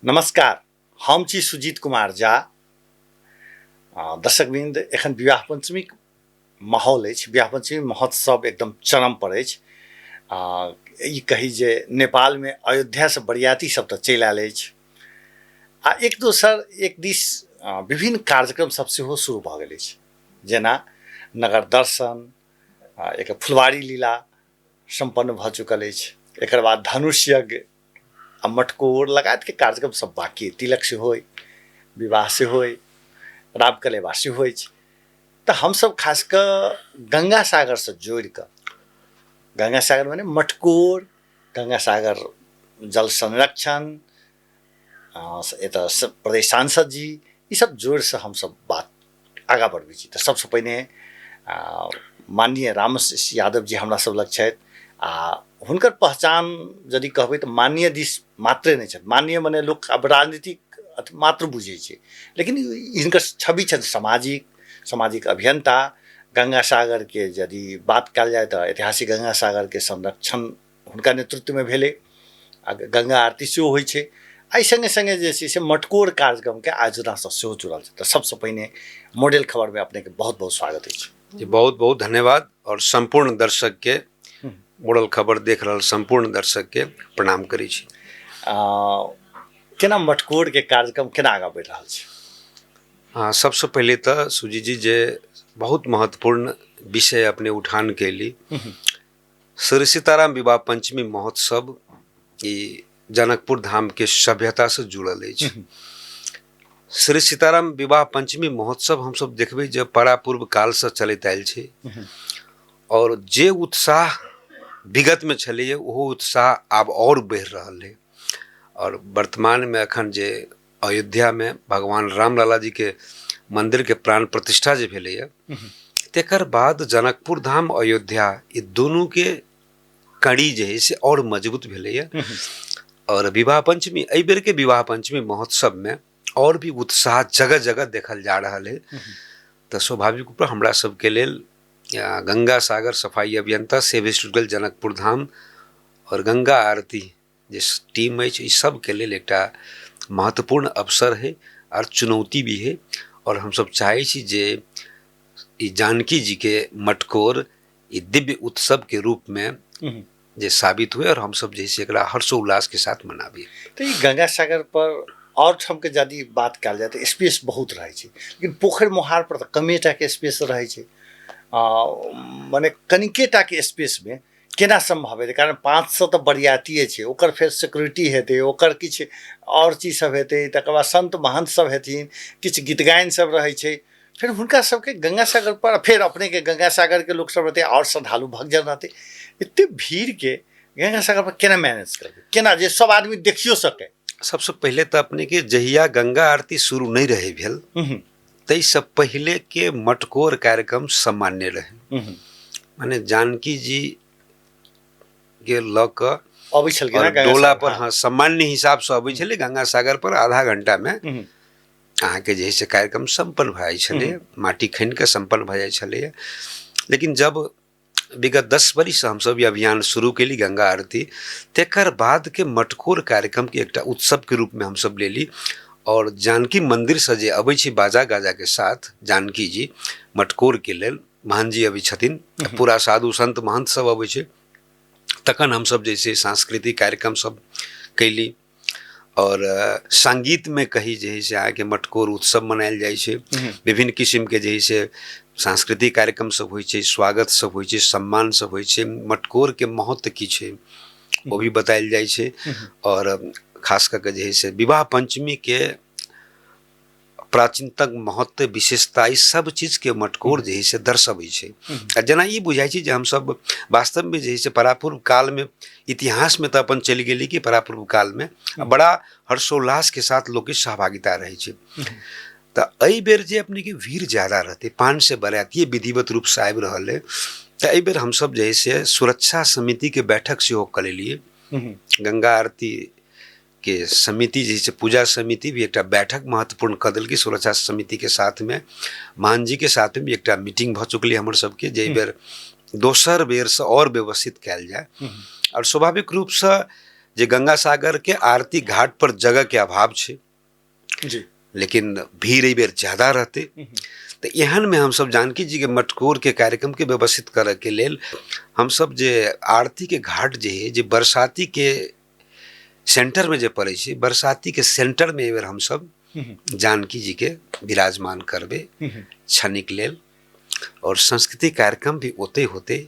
नमस्कार, हम छी सुजीत कुमार झा। दर्शकवृन्द, एखन विवाह पंचमीक माहौल अछि। विवाह पंचमी महोत्सव एकदम चरम पर अछि। ई कही जे नेपालमे अयोध्यासँ बरियाती सब तऽ चलि आयल अछि आ एक दोसर एक दिस विभिन्न कार्यक्रम सब सेहो शुरू भऽ गेल अछि, जेना नगर दर्शन, एक फुलवारी लीला सम्पन्न भऽ चुकल अछि। एकर बाद धनुष यज्ञ आ मटकोर लगायतके कार्यक्रम सब बाँकी अइ। तिलक सेहो अइ, विवाह सेहो अइ, रामकलेवा सेहो अछि। तऽ हमसब खास कऽ गंगा सागरसँ जोड़ि कऽ, गंगा सागर मने मटकोर, गंगा सागर जल संरक्षण, एतऽ प्रदेश सांसद जी, ई सब जोड़िसँ हमसब बात आगाँ बढ़बै छी। तऽ सबसँ पहिने माननीय रामशिष यादव जी हमरा सब लग छथि आ हुनकर पहचान यदि कहबै तऽ माननीय दिस मात्रे नहि छथि। माननीय मने लोक आब राजनीतिक मात्र बुझै छै, लेकिन हिनकर छवि छनि सामाजिक सामाजिक अभियंता। गंगा सागरके यदि बात कयल जाय तऽ ऐतिहासिक गंगा सागरके संरक्षण हुनका नेतृत्वमे भेलै आ गंगा आरती सेहो होइ छै। एहि सङ्गे सङ्गे जे छै से मटकोर कार्यक्रमके आयोजनासँ सेहो जुड़ल छै। तऽ सबसँ पहिने मॉडल खबरमे अपनेके बहुत बहुत स्वागत अछि। जी, बहुत बहुत धन्यवाद और सम्पूर्ण दर्शक के, मॉडल खबर देख रहल सम्पूर्ण दर्शक के प्रणाम करै छी। केना मटकोरके कार्यक्रम केना आगाँ बढ़ि रहल छै? सबसँ पहिले तऽ सुजीत जी, जे बहुत महत्वपूर्ण विषय अपने उठान केली, श्री सीताराम विवाह पंचमी महोत्सव ई जनकपुर धाम के सभ्यता से जुड़ल अछि। श्री सीताराम विवाह पंचमी महोत्सव हमसब देखबै जे परापूर्व काल से चलैत आयल छै और जे उत्साह विगत में छलैए ओहो उत्साह आब और बढ़ि रहल है। और वर्तमान में अखन जे अयोध्या में भगवान रामलला जी के मंदिर के प्राण प्रतिष्ठा जे भेलैए तेकर बाद जनकपुर धाम अयोध्या ई दुनू के कड़ी जे है से और मजबूत भेलैए। और विवाह पंचमी एहि बेर के विवाह पंचमी महोत्सव में और भी उत्साह जगह जगह देखल जा रहल है। तऽ स्वाभाविक रूप हमरा सबके लेल गंगा सागर सफाई अभियंता सेव स्टूडियो जनकपुर धाम और गंगा आरती जे टीम अछि, ई सबके लेल एकटा महत्वपूर्ण अवसर है और चुनौती भी है। और हमसब चाहै छी जे ई जानकी जी के मटकोर ई दिव्य उत्सव के रूप में जे साबित हुए और हमसब जे से एकरा हर्षोल्लास के साथ मनाबी। तऽ ई गंगा सागर पर और ठामके यदि बात कयल जाय तऽ स्पेस बहुत रहै छै, लेकिन पोखरि मोहार पर तऽ कमे टाके स्पेस रहै छै। मने कनिके टाके स्पेसमे केना सम्भव हेतै? कारण 500 तऽ बरियातिए छै, ओकर फेर सिक्योरिटी हेतै, ओकर किछु आओर चीज सब हेतै, तकर बाद संत महंत सब हेथिन, किछु गीतगाइन सब रहै छै, फेर हुनका सबके गंगा सागर पर फेर अपनेके गंगा सागरके लोक सब रहतै आओर श्रद्धालु भक्तजन रहतै। एते भीड़के गंगा सागर पर केना मैनेज करबै, केना जे सब आदमी देखियो सकै? सबसँ पहिले तऽ अपनेके जहिया गंगा आरती शुरू नहि रहै भेल ताहिसँ पहिलेके मटकोर कार्यक्रम सामान्य रहै। माने जानकी जी के लऽ कऽ अबै छलखिन डोला पर, हाँ, सामान्य हिसाबसँ अबै छलै गंगा सागर पर आधा घंटामे अहाँके जे है से कार्यक्रम सम्पन्न भऽ जाइ छलै, माटि खनि कऽ सम्पन्न भऽ जाइ छलैए। लेकिन जब विगत 10 बरिससँ हमसब ई अभियान शुरू केली गंगा आरती, तकर बादके मटकोर कार्यक्रमके एकटा उत्सवके रूपमे हमसब लेली और जानकी मन्दिरसँ जे अबै छै बाजा गाजाके साथ जानकी जी मटकोरके लेल, महन्त जी अबै छथिन, पूरा साधु संत महन्त सब अबै छै, तखन हमसब जे छै सांस्कृतिक कार्यक्रम सब कैली और संगीतमे कही जे है से अहाँके मटकोर उत्सव मनायल जाइ छै। विभिन्न किसिमके जे है से सांस्कृतिक कार्यक्रम सब होइ छै, स्वागत सब होइ छै, सम्मान सब होइ छै, मटकोरके महत्व की छै ओ भी बतायल जाइ छै। और खास कऽ के जे है से विवाह पंचमीके प्राचीनतम महत्व विशेषता ई सब चीजके मटकोर जे है से दर्शबै छै। आ जेना ई बुझाइ छै जे हमसब वास्तवमे जे है से परापूर्व कालमे इतिहासमे तऽ अपन चलि गेली कि परापूर्व कालमे बड़ा हर्षोल्लासके साथ लोकके सहभागिता रहै छै। तऽ एहि बेर जे अपनेके भीड़ ज्यादा रहतै, 500 बरातिए विधिवत रूपसँ आबि रहल अइ, तऽ एहि बेर हमसब जे है से सुरक्षा समितिके बैठक सेहो कऽ लेलियै। गंगा आरती के समिति जे छै पूजा समिति भी एकटा बैठक महत्वपूर्ण कऽ देलकै सुरक्षा समितिके साथमे, मान जीके साथमे भी एकटा मीटिंग भऽ चुकलै हमर सबके जे एहि बेर दोसर बेरसँ आओर व्यवस्थित कयल जाय। आओर स्वाभाविक रूपसँ जे गंगा सागर के आरती घाट पर जगह के अभाव छै जी। लेकिन भीड़ एहि बेर ज्यादा रहतै। तऽ एहनमे हमसब जानकी जीके मटकोरके कार्यक्रमके व्यवस्थित करऽके लेल हमसब जे आरतीके घाट जे हइ, जे बरसातीके सेंटरमे जे पड़ै छै, बरसातीके सेंटरमे एहि बेर हमसब जानकी जीके विराजमान करबै क्षणिक लेल। और सांस्कृतिक कार्यक्रम भी ओतै होतै।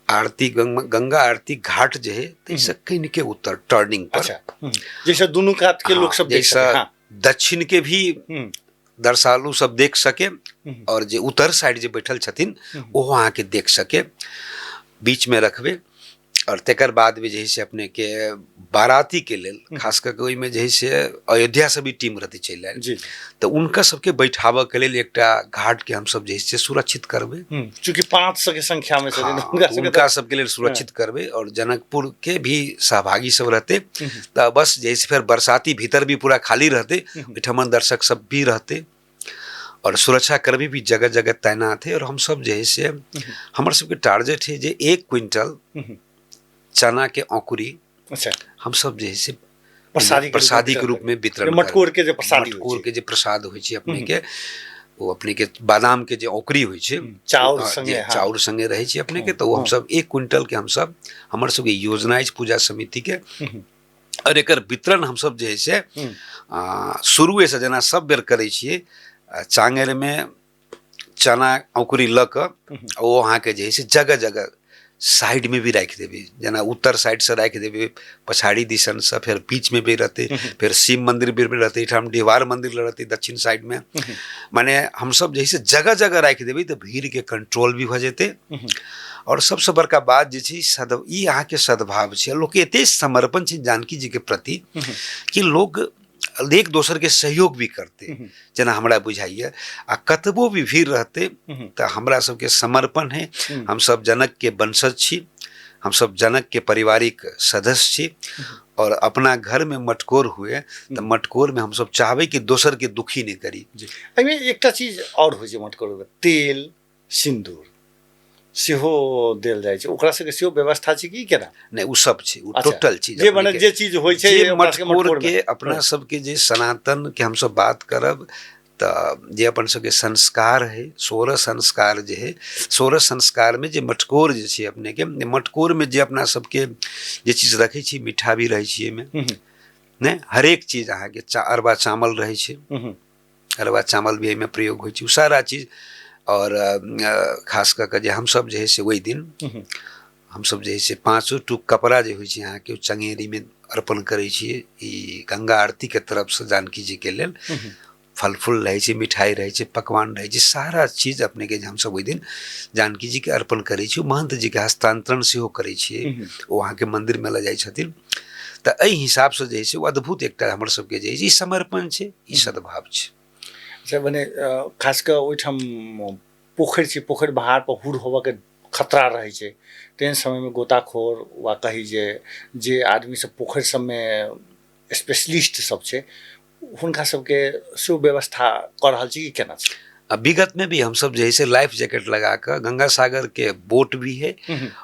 आरती गंगा आरती घाट जे है ताहिसँ कनिके उत्तर टर्निंग पर। अच्छा, जैसे दुनू कात के लोग सब देख जैसे सके। हाँ। दक्षिण के भी दर्शालु सब देख सके और जे उत्तर साइड जे बैठल छथिन ओहो अहाँके देख सके, बीच में रखबे। और तकर बाद भी जे है से अपने के बाराती के लेल खास करके ओहिमे जे है से अयोध्या से भी टीम रहते चलि आयल तऽ हुनका सबके बैठाबऽ के लेल एकटा घाट के हमसब जे है से सुरक्षित करबै। चूँकि 500 के संख्या में छथिन, हाँ, हुनका सबके हुनका सबके लेल सुरक्षित करबै। और जनकपुर के भी सहभागी सब रहते, तऽ बस जे है से फेर बरसाती भीतर भी पूरा खाली रहते, ओहिठमन दर्शक सब भी रहते और सुरक्षाकर्मी भी जगह जगह तैनात है। और हम सब जे है से हमर सबके टारगेट है जे 1 क्विंटल चना के अंकुरी हम सब जे है से प्रसादी के रूप में प्रसादी के वितरण रूप में वितरण करबै। मटकोर करबै। के जे प्रसादी होइ मटकोर छै। के जे प्रसाद होइ छै अपने के, ओ अपने के बादाम के जे औकरी होइ छै, चाउर जे संगे, हाँ। चाउर संगे रहै छै अपने के, तऽ ओ हमसब 1 क्विंटल के हमर सबके योजना अछि पूजा समिति के। और एकर वितरण हमसब जे है से, शुरुएसँ जेना सब बेर करै छियै, चाँगेरमे चना औंकुरी लऽ कऽ ओ अहाँके जे है से जगह जगह साइडमे भी राखि देबै, जेना उत्तर साइडसँ राखि देबै, पछाड़ी दिसनसँ, फेर बीचमे भी रहतै, फेर शिव मन्दिर भी रहतै, एहिठाम डिहबार मन्दिर रहतै दक्षिण साइडमे। माने हमसब जे है से जगह जगह राखि देबै तऽ भीड़के कंट्रोल भी भऽ जेतै। और सबसँ बड़का बात जे छै ई अहाँके सद्भाव छै, लोकके एते समर्पण छै जानकी जीके प्रति कि लोक एक दोसरके सहयोग भी करतै, जेना हमरा बुझाइए। आ कतबो भी भीड़ रहतै तऽ हमरा सबके समर्पण है, हमसब जनकके वंशज छी, हमसब जनकके पारिवारिक सदस्य छी। और अपना घरमे मटकोर हुए तऽ मटकोरमे हमसब चाहबै कि दोसरके दुखी नहि करी। जी। एहिमे एकटा चीज आओर होइ छै मटकोरमे, तेल सिन्दूर सेहो देल जाइ छै, ओकरा सबके सेहो व्यवस्था छै कि केना? नहि, ओ सब छै, ओ टोटल चीज जे अपने मने के। जे चीज होइ छै, जे अपना सबके मटकोर मटकोर के में। अपना सबके जे सनातन के हमसब बात करब तऽ जे अपन सबके संस्कार है, 16 संस्कार जे है, 16 संस्कार में जे मटकोर जे छै अपने के, मटकोर में जे अपना सबके जे चीज रखै छी, मीठा भी रहै छै एहिमे, नहि हरेक चीज अहाँके अरबा चावल रहै छै, अरबा चावल भी एहिमे प्रयोग होइ छै, ओ सारा चीज। और खास कऽ कऽ जे हमसब जे है से ओहि दिन हमसब जे है से 5 टूक कपड़ा जे होइ छै अहाँके, ओ चंगेरीमे अर्पण करै छियै ई गंगा आरतीके तरफसँ जानकी जीके लेल। फल फूल रहै छै, मिठाई रहै छै, पकवान रहै छै, सारा चीज अपनेके जे हमसब ओहि दिन जानकी जीके अर्पण करै छियै। महंत जीके हस्तांतरण सेहो करै छियै, ओ अहाँके मन्दिरमे लऽ जाइ छथिन। तऽ एहि हिसाबसँ जे है से ओ अद्भुत एकटा हमर सबके जे है ई समर्पण छै, ई सद्भाव छै। अच्छा, मने खास कऽ ओहिठाम पोखरि छै, पोखरि बहार पर हुर होबऽके खतरा रहै छै, तेहन समयमे गोताखोर वा कही जे आदमी सब पोखरि सबमे स्पेशलिस्ट सब छै, हुनका सबके सेहो व्यवस्था कऽ रहल छी कि केना छै? आ विगत में भी हम सब जे है से लाइफ जैकेट लगा कऽ गंगा सागर के बोट भी है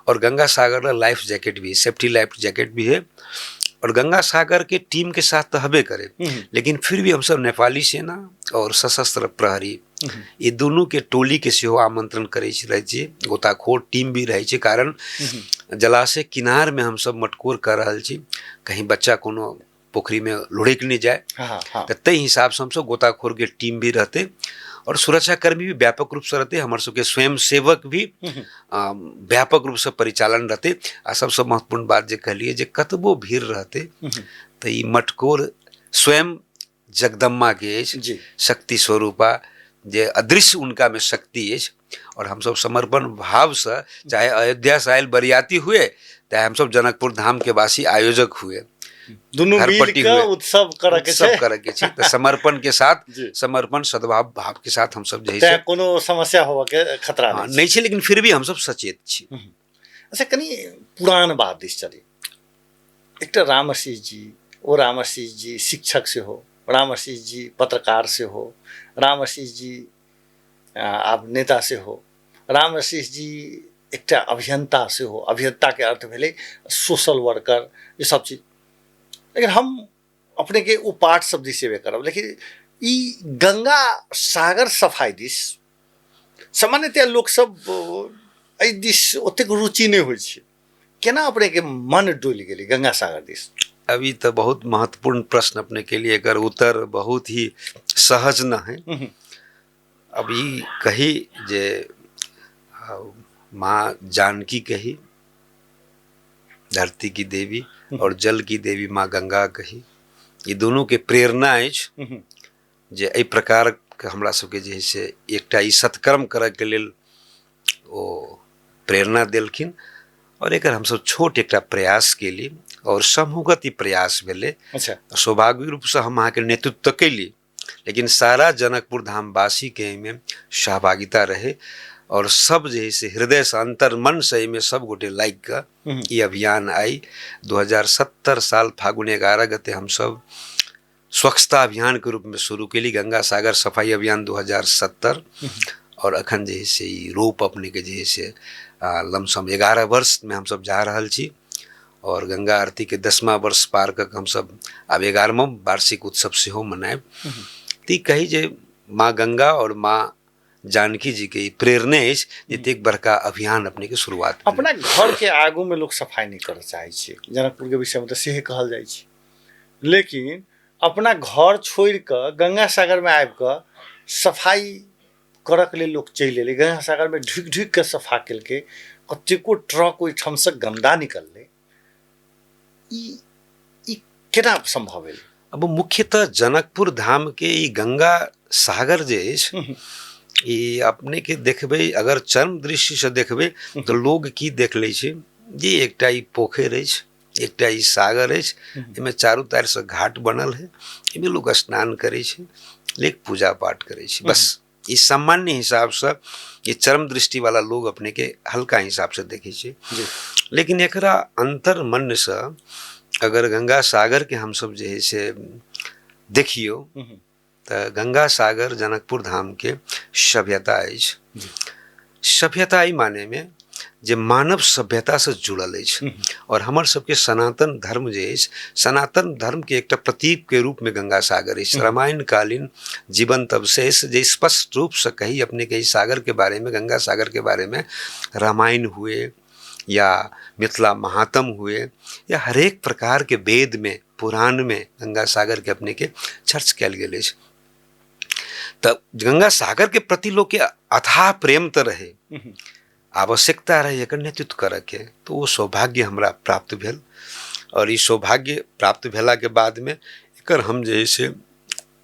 और गंगा सागर ला लाइफ जैकेट भी है, सेफ्टी लाइफ जैकेट भी है। और गंगा सागर के टीम के साथ तो हबे करे, लेकिन फिर भी हम सब नेपाली सेना और सशस्त्र प्रहरी ये दोनों के टोली के सेहो आमंत्रण करै छी, रहै छी, गोताखोर टीम भी रहै छै, कारण जलाशय किनार में हम सब मटकोर कर रहल छी, कहीं बच्चा कोनो पोखरी में लुढ़क नहीं जाए, तऽ ताहि हिसाबसँ हमसब गोताखोर के टीम भी रहते और सुरक्षाकर्मी भी व्यापक रूपसँ रहते, हमर सबके स्वयंसेवक भी व्यापक रूपसँ परिचालन रहते। आ सबसँ महत्वपूर्ण बात जे कहलियै जे कतबो भीड़ रहते तऽ ई मटकोर स्वयं जगदम्बा के अछि, शक्ति स्वरूपा जे अदृश्य उनका में शक्ति अछि। और हमसब समर्पण भावसँ चाहे अयोध्या से आयल बरियाती हुए, चाहे हमसब जनकपुर धाम के वासी आयोजक हुए, दुनू घर मिल पट्टी कऽ हुए। उत्सव करऽ के उत्सव छै। करऽ के छै। तऽ समर्पण के साथ, समर्पण सद्भाव भाव के साथ हमसब जे है तें से कोनो समस्या होबऽ के खतरा हाँ, नहि नहि छै, लेकिन फिर भी हमसब सचेत छी। अच्छा, कनि पुरान बात दिस चली। एकटा रामआशीष जी, ओ रामआशीष जी शिक्षक सेहो, रामआशीष जी पत्रकार सेहो, रामआशीष जी आब नेता सेहो, रामआशीष जी एकटा अभियंता सेहो, अभियंताके अर्थ भेलै सोशल वर्कर, ई सब चीज। लेकिन हम अपनेके ओ पार्ट सब दिस एबे करब, लेकिन ई गंगा सागर सफाइ दिस सामान्यतया लोक सब एहि दिस ओतेक रुचि नहि होइ छै, केना अपनेके मन डोलि गेलै गंगा सागर दिस? अभी तऽ बहुत महत्वपूर्ण प्रश्न अपने के लिए, एकर उत्तर बहुत ही सहज न है। अभी कही जे माँ जानकी कही, धरती की देवी और जल की देवी माँ गंगा कही, ई दोनों के प्रेरणा अछि जे एहि प्रकारके हमरा सबके जे है से एकटा ई सत्कर्म करैके लेल ओ प्रेरणा देलखिन और एकर हमसब छोट एकटा प्रयास केली और समूहगत ई प्रयास भेलै। सौभाग्य रूपसँ हम अहाँके नेतृत्व केली, लेकिन सारा जनकपुर धामवासीके एहिमे सहभागिता रहे और सब जे है से हृदयसँ अंतर्मनसँ एहिमे सब गोटे लागि कऽ ई अभियान आइ 2070 साल फागुन 11 गते हमसब स्वच्छता अभियानके रूपमे शुरू केली गंगा सागर सफाई अभियान 2070 और अखन जे है से ई रूप अपनेके जे है से लमसम 11 वर्षमे हमसब जा रहल छी और गंगा आरती के 10वां वर्ष पार कऽ हमसब आब 11वां वार्षिक उत्सव सेहो मनायब। तऽ ई कही जे माँ गंगा और माँ जानकी जी के ई प्रेरणे अछि जे एतेक बड़का अभियान अपने के शुरुआत। अपना घर के आगू में लोग सफाई नहीं करऽ चाहै छै, जनकपुर के विषय में तऽ सेहे कहल जाइ छै, लेकिन अपना घर छोड़ि कऽ गंगा सागर में आबि कऽ सफाई करऽके लेल लोक चलि एलै। गंगा सागरमे ढुकि ढुकि कऽ सफा केलकै, कतेको ट्रक ओहिठामसँ गन्दा निकललै। ई ई केना सम्भव भेलै? अब मुख्यतः जनकपुर धामके ई गंगा सागर जे अछि ई अपनेके देखबै, अगर चर्म दृष्टिसँ देखबै तऽ लोग की देख लै छै जे एकटा ई पोखरि अछि, एकटा ई सागर अछि, एहिमे चारू तारसँ घाट बनल है, एहिमे लोक स्नान करै छै, लेकिन पूजा पाठ करै छै, बस। ई सामान्य हिसाबसँ ई चरम दृष्टिवाला लोग अपनेके हल्का हिसाबसँ देखै छै, लेकिन एकरा अंतर मनसँ अगर गंगा सागरके हमसब जे है से देखियौ तऽ गंगा सागर जनकपुर धामके सभ्यता अछि। सभ्यता एहि मानेमे जे मानव सभ्यतासँ जुड़ल अछि और हमर सबके सनातन धर्म जे अछि, सनातन धर्मके एकटा प्रतीकके रूपमे गंगा सागर अछि। रामायण कालीन जीवंत अवशेष जे स्पष्ट रूपसँ कही अपनेके ई सागरके बारेमे, गंगा सागरके बारेमे रामायण हुए या मिथिला महात्म हुए या हरेक प्रकारके वेदमे पुराणमे गंगा सागरके अपनेके चर्च कयल गेल अछि। तऽ गंगा सागरके प्रति लोकके अथाह प्रेम तऽ रहै, आवश्यकता रहै एकर नेतृत्व करऽके, तऽ ओ सौभाग्य हमरा प्राप्त भेल और ई सौभाग्य प्राप्त भेलाके बादमे एकर हम जे है से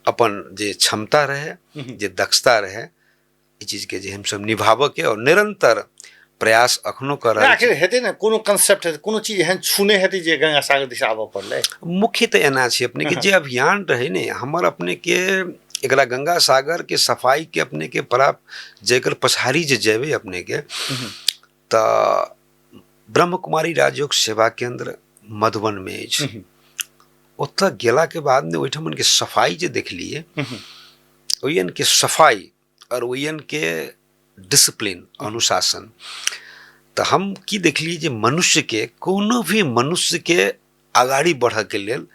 अपन जे क्षमता रहै, जे दक्षता रहै, ई चीजके जे हमसब निभाबऽके और निरन्तर प्रयास अखनो कऽ रहल। आखिर हेतै ने कोनो कंसेप्ट हेतै, कोनो चीज एहन छूने हेतै जे गंगा सागर दिस आबऽ पड़लै? मुख्य तऽ एना छै अपने के जे अभियान रहै ने हमर अपने के एकरा गंगा सागर के सफाई के अपने के प्राप्त जेकर पछाड़ी जे जेबै अपने के तऽ ब्रह्म कुमारी राजयोग सेवा केंद्र मधुबन में अछि। ओतऽ गेलाके बादमे ओहिठामन के सफाई जे देखलियै, ओहियन के सफाई और ओहियन के डिसिप्लिन, अनुशासन, तऽ हम की देखलियै जे मनुष्यके कोनो भी मनुष्यके अगाडि बढ़ऽके लेल,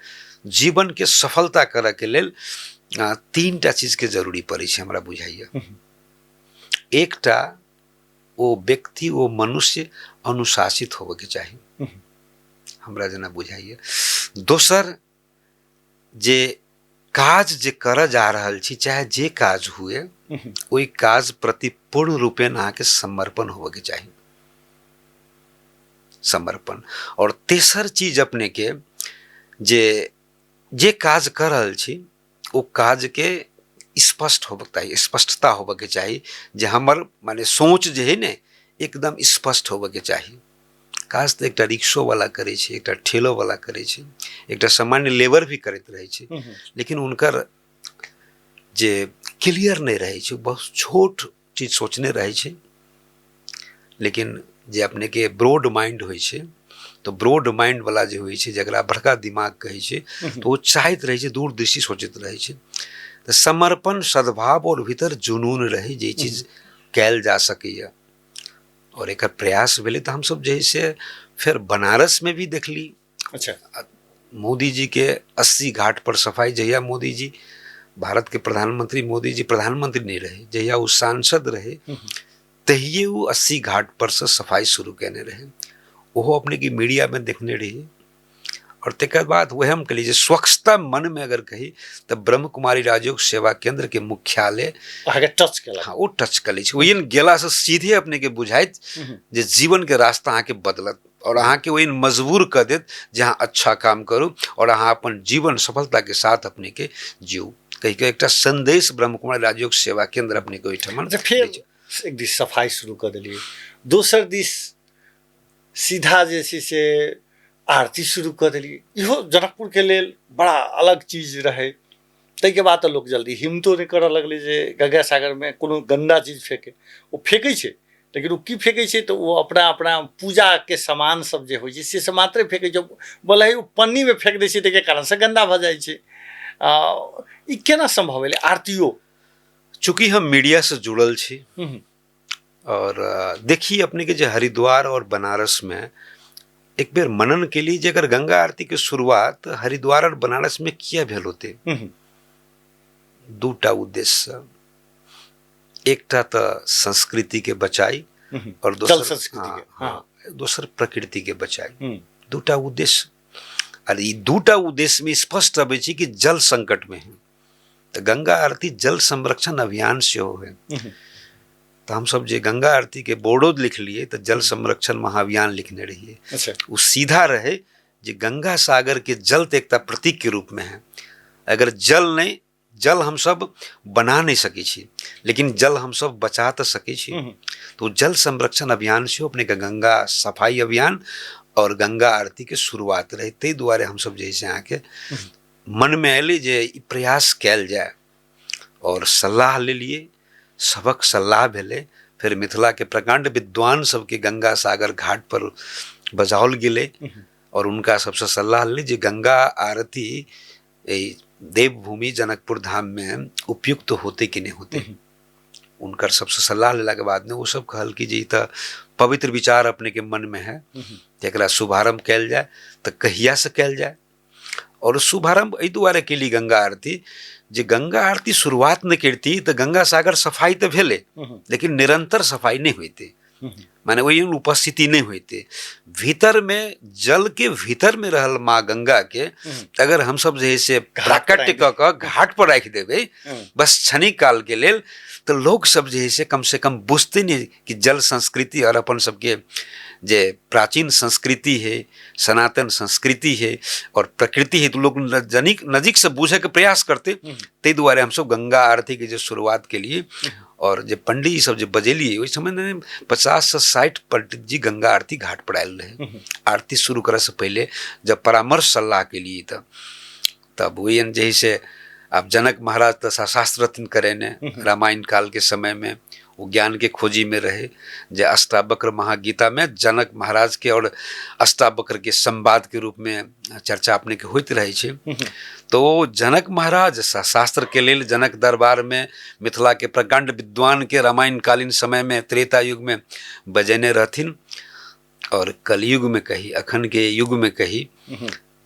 जीवनके सफलता करऽके लेल 3टा चीजके जरूरी पड़ै छै हमरा बुझाइए। एकटा ओ व्यक्ति, ओ मनुष्य अनुशासित होबऽके चाही, हमरा जेना बुझाइए। दोसर जे काज जे करऽ जा रहल छी, चाहे जे काज हुए, ओहि काज प्रति पूर्ण रूपेण अहाँके समर्पण होबऽके चाही, समर्पण। और तेसर चीज अपने के जे जे काज कऽ रहल छी ओ काजके स्पष्ट होबऽके चाही, स्पष्टता होबऽके चाही, जे हमर माने सोच जे है ने एकदम स्पष्ट होबऽके चाही। काज तऽ एकटा रिक्शोवला करै छै, एकटा ठेलोवला करै छै, एकटा सामान्य लेबर भी करैत रहै छै, लेकिन हुनकर जे क्लियर नहि रहै छै, बहुत छोट चीज सोचने रहै छै। लेकिन जे अपनेके ब्रॉड माइंड होइ छै, तऽ ब्रॉड माइंड वाला जे होइ छै, जकरा बड़का दिमाग कहै छै, तऽ ओ चाहैत रहै छै, दूरदृष्टि सोचैत रहै छै। तऽ समर्पण, सद्भाव और भीतर जुनून रहै जे ई चीज कयल जा सकैए। आओर एकर प्रयास भेलै तऽ हमसभ जे है से फेर बनारसमे भी देखली। अच्छा। मोदी जी के 80 घाट पर सफाई, जहिया मोदी जी भारत के प्रधानमंत्री, मोदी जी प्रधानमंत्री नहीं रहे, जहिया वो सांसद रहे तहिए वो 80 घाट पर से सफाई शुरू केने रहे, ओहो अपने की मीडिया में देखने रही। और तकर बाद वह हम कहलिए जे स्वच्छता मन में अगर कही तऽ ब्रह्म कुमारी राजयोग सेवा केंद्र के मुख्यालय अहाँके टच केलक। हाँ, ओ टच कऽ लै छै। ओहि गेलासँ सीधे अपने के बुझाइत जे जीवन के रास्ता अहाँके बदलत और अहाँके ओहि मजबूर कऽ देत जे अहाँ अच्छा काम करू और अहाँ अपन जीवन सफलता के साथ अपने के जीउ कहि के एकटा संदेश ब्रह्म कुमारी राजयोग सेवा केंद्र अपने के ओहिठाम। अच्छा, फेर एक दिस सफाई शुरू कऽ देलियै, दोसर दिस सीधा जे छै से आरती शुरू कऽ देलियै। इहो जनकपुरके लेल बड़ा अलग चीज रहै। ताहिके बाद तऽ लोक जल्दी हिम्मतो नहि करऽ लगलै जे गंगा सागरमे कोनो गन्दा चीज फेके। ओ फेकै छै, लेकिन ओ की फेकै छै तऽ ओ अपना अपना पूजाके सामान सब जे होइ छै से सब मात्रे फेकै छै, भले ही ओ पन्नीमे फेक दै छै, ताहिके कारणसँ गन्दा भऽ जाइ छै। ई केना सम्भव भेलै आरतियो? चूँकि हम मीडियासँ जुड़ल छी और देखी अपने के जे हरिद्वार और बनारस में एक बेर मनन के लिए जे अगर गंगा आरती के शुरुआत हरिद्वार और बनारस में किया भेल होते, दूटा उद्देश्य, एकटा तो संस्कृति के बचाई और दोसर संस्कृति के, हाँ, दोसर प्रकृति के बचाई, दूटा उद्देश्य। और ई दूटा उद्देश्य में स्पष्ट अबै छै कि जल संकट में है, तऽ गंगा आरती जल संरक्षण अभियान सेहो है। तऽ हमसब जे गंगा आरती के बोर्डो लिखलियै तऽ जल संरक्षण महाअभियान लिखने रहियै। ओ सीधा रहे जे गंगा सागर के जल तऽ एकटा प्रतीक के रूप में है, अगर जल नहीं, जल हमसब बना नहीं सकै छी, लेकिन जल हमसब बचा तऽ सकै छी। तो जल संरक्षण अभियान सेहो अपने के गंगा सफाई अभियान और गंगा आरती के शुरुआत रहे। ताहि दुआरे हमसब जे है से अहाँके मनमे अयलै जे ई प्रयास कयल जाय और सलाह लेलियै, सबक सलाह भेलै। फेर मिथिलाके प्रकाण्ड विद्वान सबके गंगा सागर घाट पर बजाओल गेलै और हुनका सबसँ सलाह लेली जे गंगा आरती एहि देवभूमि जनकपुर धाममे उपयुक्त होतै कि नहि होतै। हुनकर सबसँ सलाह लेलाके बादमे ओ सब कहल कि जे ई तऽ पवित्र विचार अपनेके मनमे है, एकरा शुभारम्भ कयल जाय, तऽ कहियासँ कयल जाय। और शुभारंभ एहि दुआरे केली गंगा आरती जे गंगा आरती शुरुआत नहि करती तऽ गंगा सागर सफाई तऽ भेलै, लेकिन निरंतर सफाई नहि होइतै, माने ओहि उपस्थिति नहि होइतै। भीतर में जल के भीतर में रहल माँ गंगा के अगर हमसब जे है से प्राकट्य कऽ कऽ घाट पर राखि देबै बस क्षणिक काल के लेल, तऽ लोक सब जे है से कम से कम बुझतै नहि कि जल संस्कृति और अपन सबके जे प्राचीन संस्कृति है, सनातन संस्कृति है और प्रकृति है, तो लोग जनिक नजीक से बूझे के प्रयास करते। ताहि दुआरे हमसब गंगा आरती के जे शुरुआत के लिए और जे पंडित जी सब जे बजेलिए ओहि समय में 50 से 60 पंडित जी गंगा आरती घाट पर आयल रहे। आरती शुरू करे से पहले जब परामर्श सलाह के लिए तब वही जे है से अब जनक महाराज तो शास्त्र रत्न करे ने रामायण काल के समय में वो ज्ञान के खोजी में रहे, जे अष्टावक्र महागीता में जनक महाराज के और अष्टावक्र के संवाद के रूप में चर्चा अपने के होइत रहे छै। तो जनक महाराज शास्त्र के लेल जनक दरबार में मिथिला के प्रकांड विद्वान के रामायण कालीन समय में त्रेता युग में बजेने रहथिन और कलयुग में कही अखन के युग में कही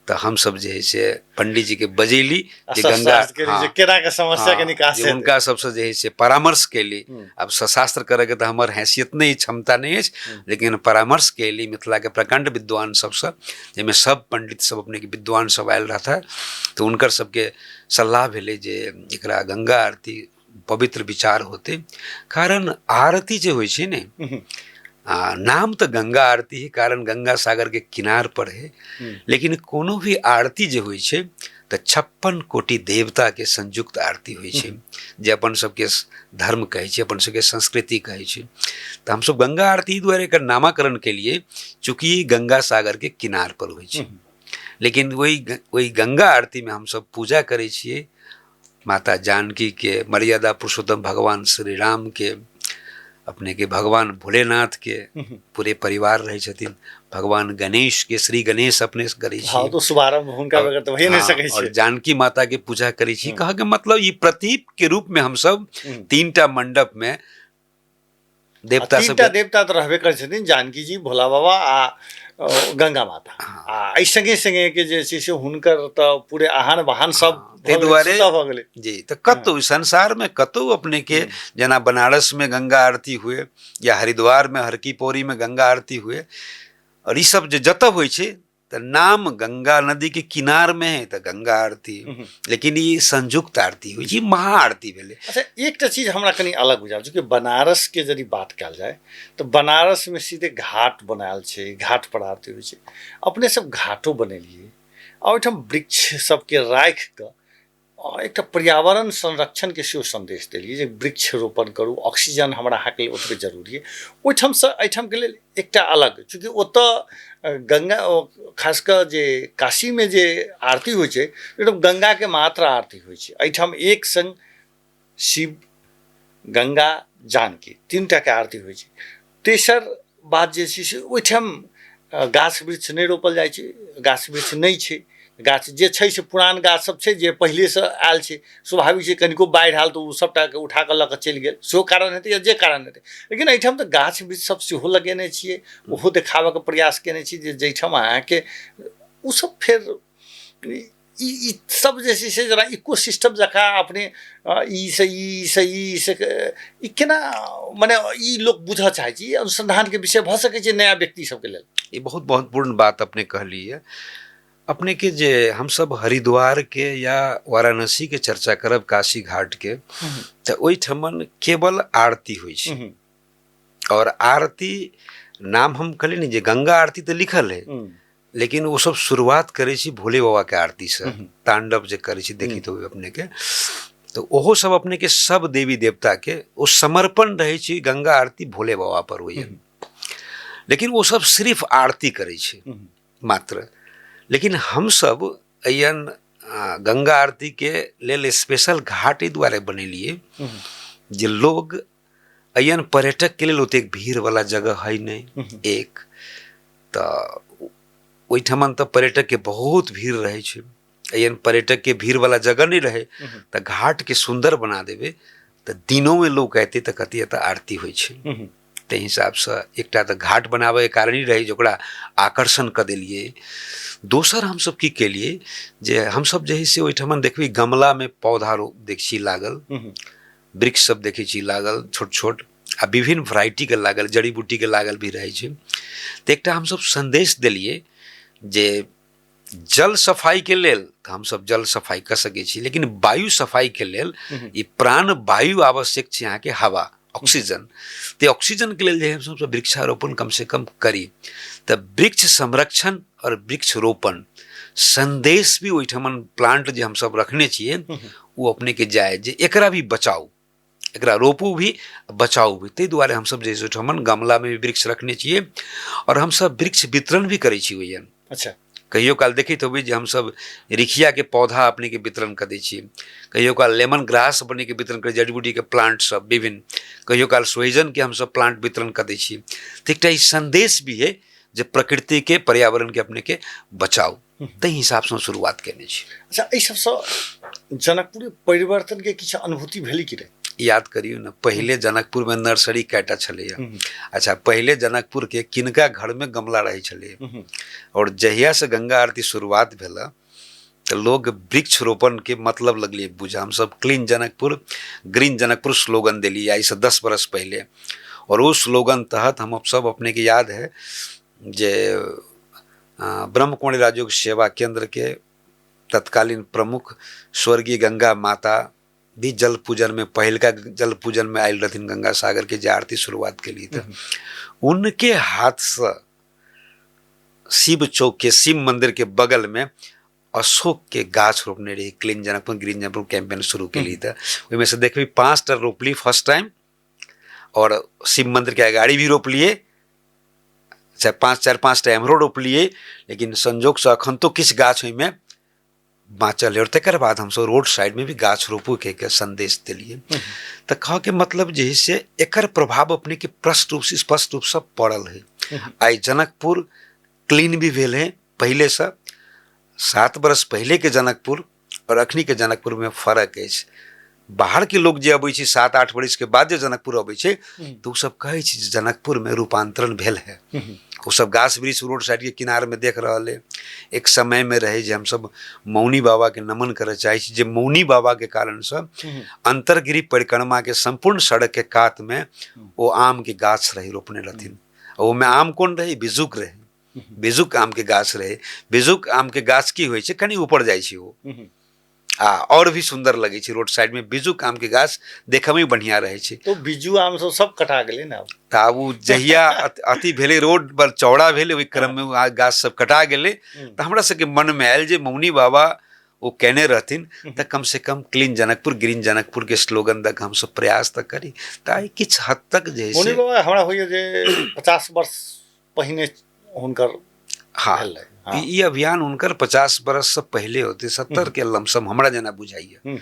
तऽ हमसब जे है से पंडित जी के बजेली जे गंगा हाँ, केना के समस्या के निकास जे हुनका सबसे जे है से परामर्श केली। आब सशास्त्र करे के तऽ हमर हैसियत नहि, क्षमता नहि अछि, लेकिन परामर्श केली मिथिला के प्रकांड विद्वान सबसँ, जाहिमे सब पंडित सब अपने के विद्वान सब आयल रहता, तऽ हुनकर सबके सलाह भेलै जे एकरा गंगा आरती पवित्र विचार होते। कारण आरती जे होइ छै ने, नाम तऽ गंगा आरती है, कारण गंगा सागर के किनार पर है, लेकिन कोनो भी आरती जे होइ छै तऽ 56 कोटि देवता के संयुक्त आरती होइ छै, जे अपन सबके धर्म कहै छै, अपन सबके संस्कृति कहै छै। तऽ हमसब गंगा आरती दुआरे एकर नामाकरण केलिए, चूँकि गंगा सागर के किनार पर होइ छै, लेकिन ओहि गंगा आरती में हमसब पूजा करै छियै माता जानकी के, मर्यादा पुरुषोत्तम भगवान श्री राम के, अपने के भगवान भोलेनाथ के, पूरे परिवार रहै छथिन, भगवान गणेश के, श्री गणेश अपने करै छी। हाँ, तो शुभारंभ हुनका बगैर तऽ भइए नहि सकै छै। और जानकी माता के पूजा करै छी। कहऽ के मतलब ई प्रतीक के रूप में हमसब तीनटा मंडप में देवता सब तीनटा देवता तऽ रहबे करै छथिन, जानकी जी, भोला बाबा आ गंगा माता। आ एहि संगे संगे के जे छै से हुनकर तऽ पूरे आहान बहान सब ताहि दुआरे भऽ गेलै जी। तऽ कतहु संसारमे कतहु अपने के जेना बनारसमे गंगा आरती हुए या हरिद्वारमे हरकी पौड़ीमे गंगा आरती हुए, और ई सब जे जतऽ होइ छै तऽ नाम गंगा नदी के किनार में है तऽ गंगा आरती, लेकिन ई संयुक्त आरती होइ छै, महाआरती भेलै। अच्छा, एकटा चीज हमरा कनि अलग बुझायल छै कि बनारस के यदि बात कयल जाय तऽ बनारस में सीधे घाट बनायल छै, घाट पर आरती होइ छै। अपने सब घाटो बनेलियै आ ओहिठाम वृक्ष सबके राखि कऽ एकटा पर्यावरण संरक्षणके सेहो सन्देश देलियै जे वृक्ष रोपण करू, ऑक्सीजन हमरा अहाँके लेल ओतबे जरूरी अइ। ओहिठामसँ एहिठामके लेल एकटा अलग, चूँकि ओतऽ गंगा, खास कऽ जे काशीमे जे आरती होइ छै एकदम गंगाके मात्र आरती होइ छै, एहिठाम एक संग शिव, गंगा, जानकी तीनटाके आरती होइ छै। तेसर बात जे छै से ओहिठाम गाछ वृक्ष नहि रोपल जाइ छै, गाछ वृक्ष नहि छै, गाछ जे छै से पुरान गाछ सब छै जे पहिलेसँ आयल छै, स्वाभाविक छै कनिको बाढ़ि आयल तऽ ओ सबटाके उठा कऽ लऽ कऽ चलि गेल, सेहो कारण हेतै या जे कारण हेतै। लेकिन एहिठाम तऽ गाछ वृक्ष सब सेहो लगेने छियै, ओहो देखाबऽके प्रयास केने छी जे जाहिठाम अहाँके ओ सब फेर ई सब जे छै से जेना इको सिस्टम जकाँ अपने ई से ई से ई से ई केना मने ई लोक बुझऽ चाहै छै, ई अनुसंधानके विषय भऽ सकै छै नया व्यक्ति सबके लेल। ई बहुत महत्वपूर्ण बात अपने कहलियै। अपने के जे हमसब हरिद्वार के या वाराणसी के चर्चा करब, काशी घाट के, तऽ ओहिठमन केवल आरती होइ छै। और आरती नाम हम कहलियै ने जे गंगा आरती तऽ लिखल है, लेकिन ओ सब शुरुआत करै छी भोले बाबा के आरती से, तांडव जे करै छी देखित होबै अपने के, तऽ ओहो सब अपने के सब देवी देवता के ओ समर्पण रहै छी गंगा आरती भोले बाबा पर होइए। लेकिन ओ सब सिर्फ आरती करै छै मात्र। लेकिन हमसब एहन गंगा आरती के लेल स्पेशल घाट एहि दुआरे बनेलियै जे लोग एहन पर्यटक के लेल ओतेक भीड़ वाला जगह है नहि एक, तऽ ओहिठमन तऽ पर्यटक के बहुत भीड़ रहै छै, एहन पर्यटक के भीड़ वाला जगह नहि रहै, तऽ घाट के सुन्दर बना देबै तऽ दिनोमे लोक अयतै तऽ कहतै एतऽ आरती होइ छै। ताहि हिसाबसँ एकटा तऽ घाट बनाबैके कारण ही रहै जे ओकरा आकर्षण कऽ देलियै। दोसर हमसब की केलियै जे हमसब जे है से ओहिठमन देखबै गमलामे पौधा रोप देख छी लागल, वृक्ष सब देखै छी लागल छोट छोट आ विभिन्न वेराइटीके लागल, जड़ी बूटीके लागल भी रहै छै। तऽ एकटा हमसब सन्देश देलियै जे जल सफाइके लेल तऽ हमसब जल सफाइ कऽ सकै छी, लेकिन वायु सफाइके लेल ई प्राण वायु आवश्यक छै, अहाँके हवा, ऑक्सीजन। तऽ ऑक्सीजनके लेल जे हमसब वृक्षारोपण कमसँ कम करी। तऽ वृक्ष संरक्षण आओर वृक्षरोपण सन्देश भी ओहिठमन प्लांट जे हमसब रखने छियै ओ अपनेके जाय जे एकरा भी बचाउ, एकरा रोपू भी बचाउ भी। ताहि दुआरे हमसब जे ओहिठमन गमलामे भी वृक्ष रखने छियै आओर हमसब वृक्ष वितरण भी करै छी ओहिमे। अच्छा, कहियो काल देखैत होबै जे हमसब रिखियाके पौधा अपनेके वितरण कऽ दै छियै, कहियो काल लेमन ग्रास अपनेके वितरण करै, जड़ी बूटीके प्लांट सब विभिन्न, कहियो काल सोहिजनके हमसब प्लांट वितरण कऽ दै छियै। तऽ एकटा ई सन्देश भी है जे प्रकृतिके पर्यावरणके अपनेके बचाउ, ताहि हिसाबसँ शुरुआत केने छी। अच्छा, एहि सबसँ जनकपुर परिवर्तनके किछु अनुभूति भेलै कि नहि? याद करियौ ने, पहिले जनकपुरमे नर्सरी कएटा छलैए। अच्छा, पहिले जनकपुरके किनका घरमे गमला रहै छलैए, आओर जहियासँ गंगा आरती शुरुआत भेल तऽ लोग वृक्ष रोपणके मतलब लगलियै बुझ। हमसब clean Janakpur green Janakpur slogan देलियै आइसँ 10 बरस पहिले, आओर ओ स्लोगन तहत हम सब अपनेके याद है जे ब्रह्मकुमारी राजयोग सेवा केंद्र के तत्कालीन प्रमुख स्वर्गीय गंगा माता भी जल पूजन में, पहिलका जल पूजन में आयल रहथिन गंगा सागर के जे आरती शुरुआत के लिए, तऽ उनके हाथ से शिव चौक के शिव मंदिर के बगल में अशोक के गाछ रोपने रही। Clean Janakpur green Janakpur campaign शुरू के लिए, तऽ ओहिमे से देखबी 5टा रोपली फर्स्ट टाइम, और शिव मंदिर के अगाड़ी भी रोपलिए, चाहे 5 4 5टा एम्हरो रोपलिए, लेकिन संजोगसँ अखन तो किछु गाछ ओहिमे बाँचल है। और तकर बाद हमसब रोड साइडमे भी गाछ रोपू के संदेश देलिए। तऽ कहऽके मतलब जे है से एकर प्रभाव अपनेके प्रष्ट रूपसँ स्पष्ट रूपसँ पड़ल है। आइ जनकपुर क्लीन भी भेल है पहिलेसँ, 7 बरस पहिलेके जनकपुर और अखनीके जनकपुरमे फर्क अछि। बाहरके लोक जे अबै छै 7-8 बरिसके बाद जे जनकपुर अबै छै तऽ ओसब कहै छै जे जनकपुरमे रूपान्तरण भेल है। ओसब गाछ वृक्ष रोड साइडके किनारमे देख रहल है। एक समयमे रहै जे हमसब मौनी बाबाके नमन करऽ चाहै छी, जे मौनी बाबाके कारणसँ अंतर्गिरी परिक्रमाके सम्पूर्ण सड़कके कातमे ओ आमके गाछ रहै रोपने रहथिन। ओहिमे आम कोन रहै? बिजुक रहै, बिजुक आमके गाछ रहै। बिजुक आमके गाछ की होइ छै, कनि ऊपर जाइ छै ओ, आ और भी सुंदर लगै छै। रोड साइड में बिजू आम के गाछ देखऽ में बढ़िया रहै छै। तो बिजू आम सब सब कटा गेलै ने आब। तऽ आब ओ जहिया अथी भेलै, रोड पर चौड़ा भेलै, ओहि क्रम में ओ गाछ सब कटा गेलै। तऽ हमरा सबके मन में आयल जे मौनी बाबा ओ केने रहथिन, तऽ कम से कम क्लीन जनकपुर ग्रीन जनकपुर के स्लोगन दऽ कऽ हमसब प्रयास तऽ करी। तऽ आइ किछु हद तक जे मौनी बाबा हमरा होइए जे 50 वर्ष पहिने हुनकर हाँ, ई अभियान हुनकर 50 बरस से पहले होते, 70 के लमसम हमरा जेना बुझाइए।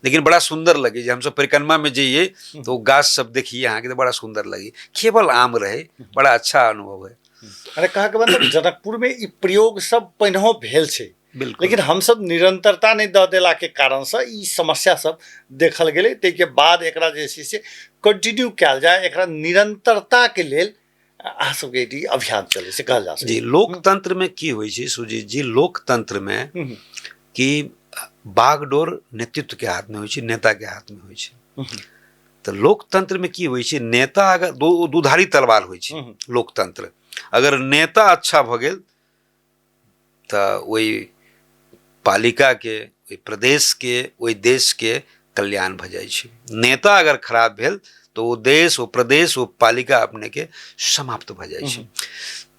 लेकिन बड़ा सुंदर लगे जे हमसब परिक्रमा में जइए तो गाछ सब देखिए अहाँके, तो बड़ा सुंदर लगे, केवल आम रहे, बड़ा अच्छा अनुभव है। अरे कहा के मतलब जनकपुर में ई प्रयोग सब पहिनहो भेल छै, बिल्कुल, लेकिन हमसब निरंतरता नहीं दऽ देला के कारण से ई समस्या सब देखल गेलै। ताहिके बाद एकरा जे छै से कंटिन्यू कयल जाय, एकरा निरंतरता के लेल अहाँ सबके ई अभियान चलै से कहल जा सकै। जी, लोकतंत्र में की होइ छै सुजीत जी, लोकतंत्र में कि बागडोर नेतृत्व के हाथ में होइ छै, नेता के हाथ में होइ छै। तऽ लोकतंत्र में की होइ छै, नेता अगर दुधारी तलवार होइ छै लोकतंत्र। अगर नेता अच्छा भऽ गेल तऽ ओहि पालिकाके, ओहि प्रदेशके, ओहि देशके कल्याण भऽ जाइ छै। नेता अगर खराब भेल तऽ ओ देश, ओ प्रदेश, ओ पालिका अपनेके समाप्त भऽ जाइ छै।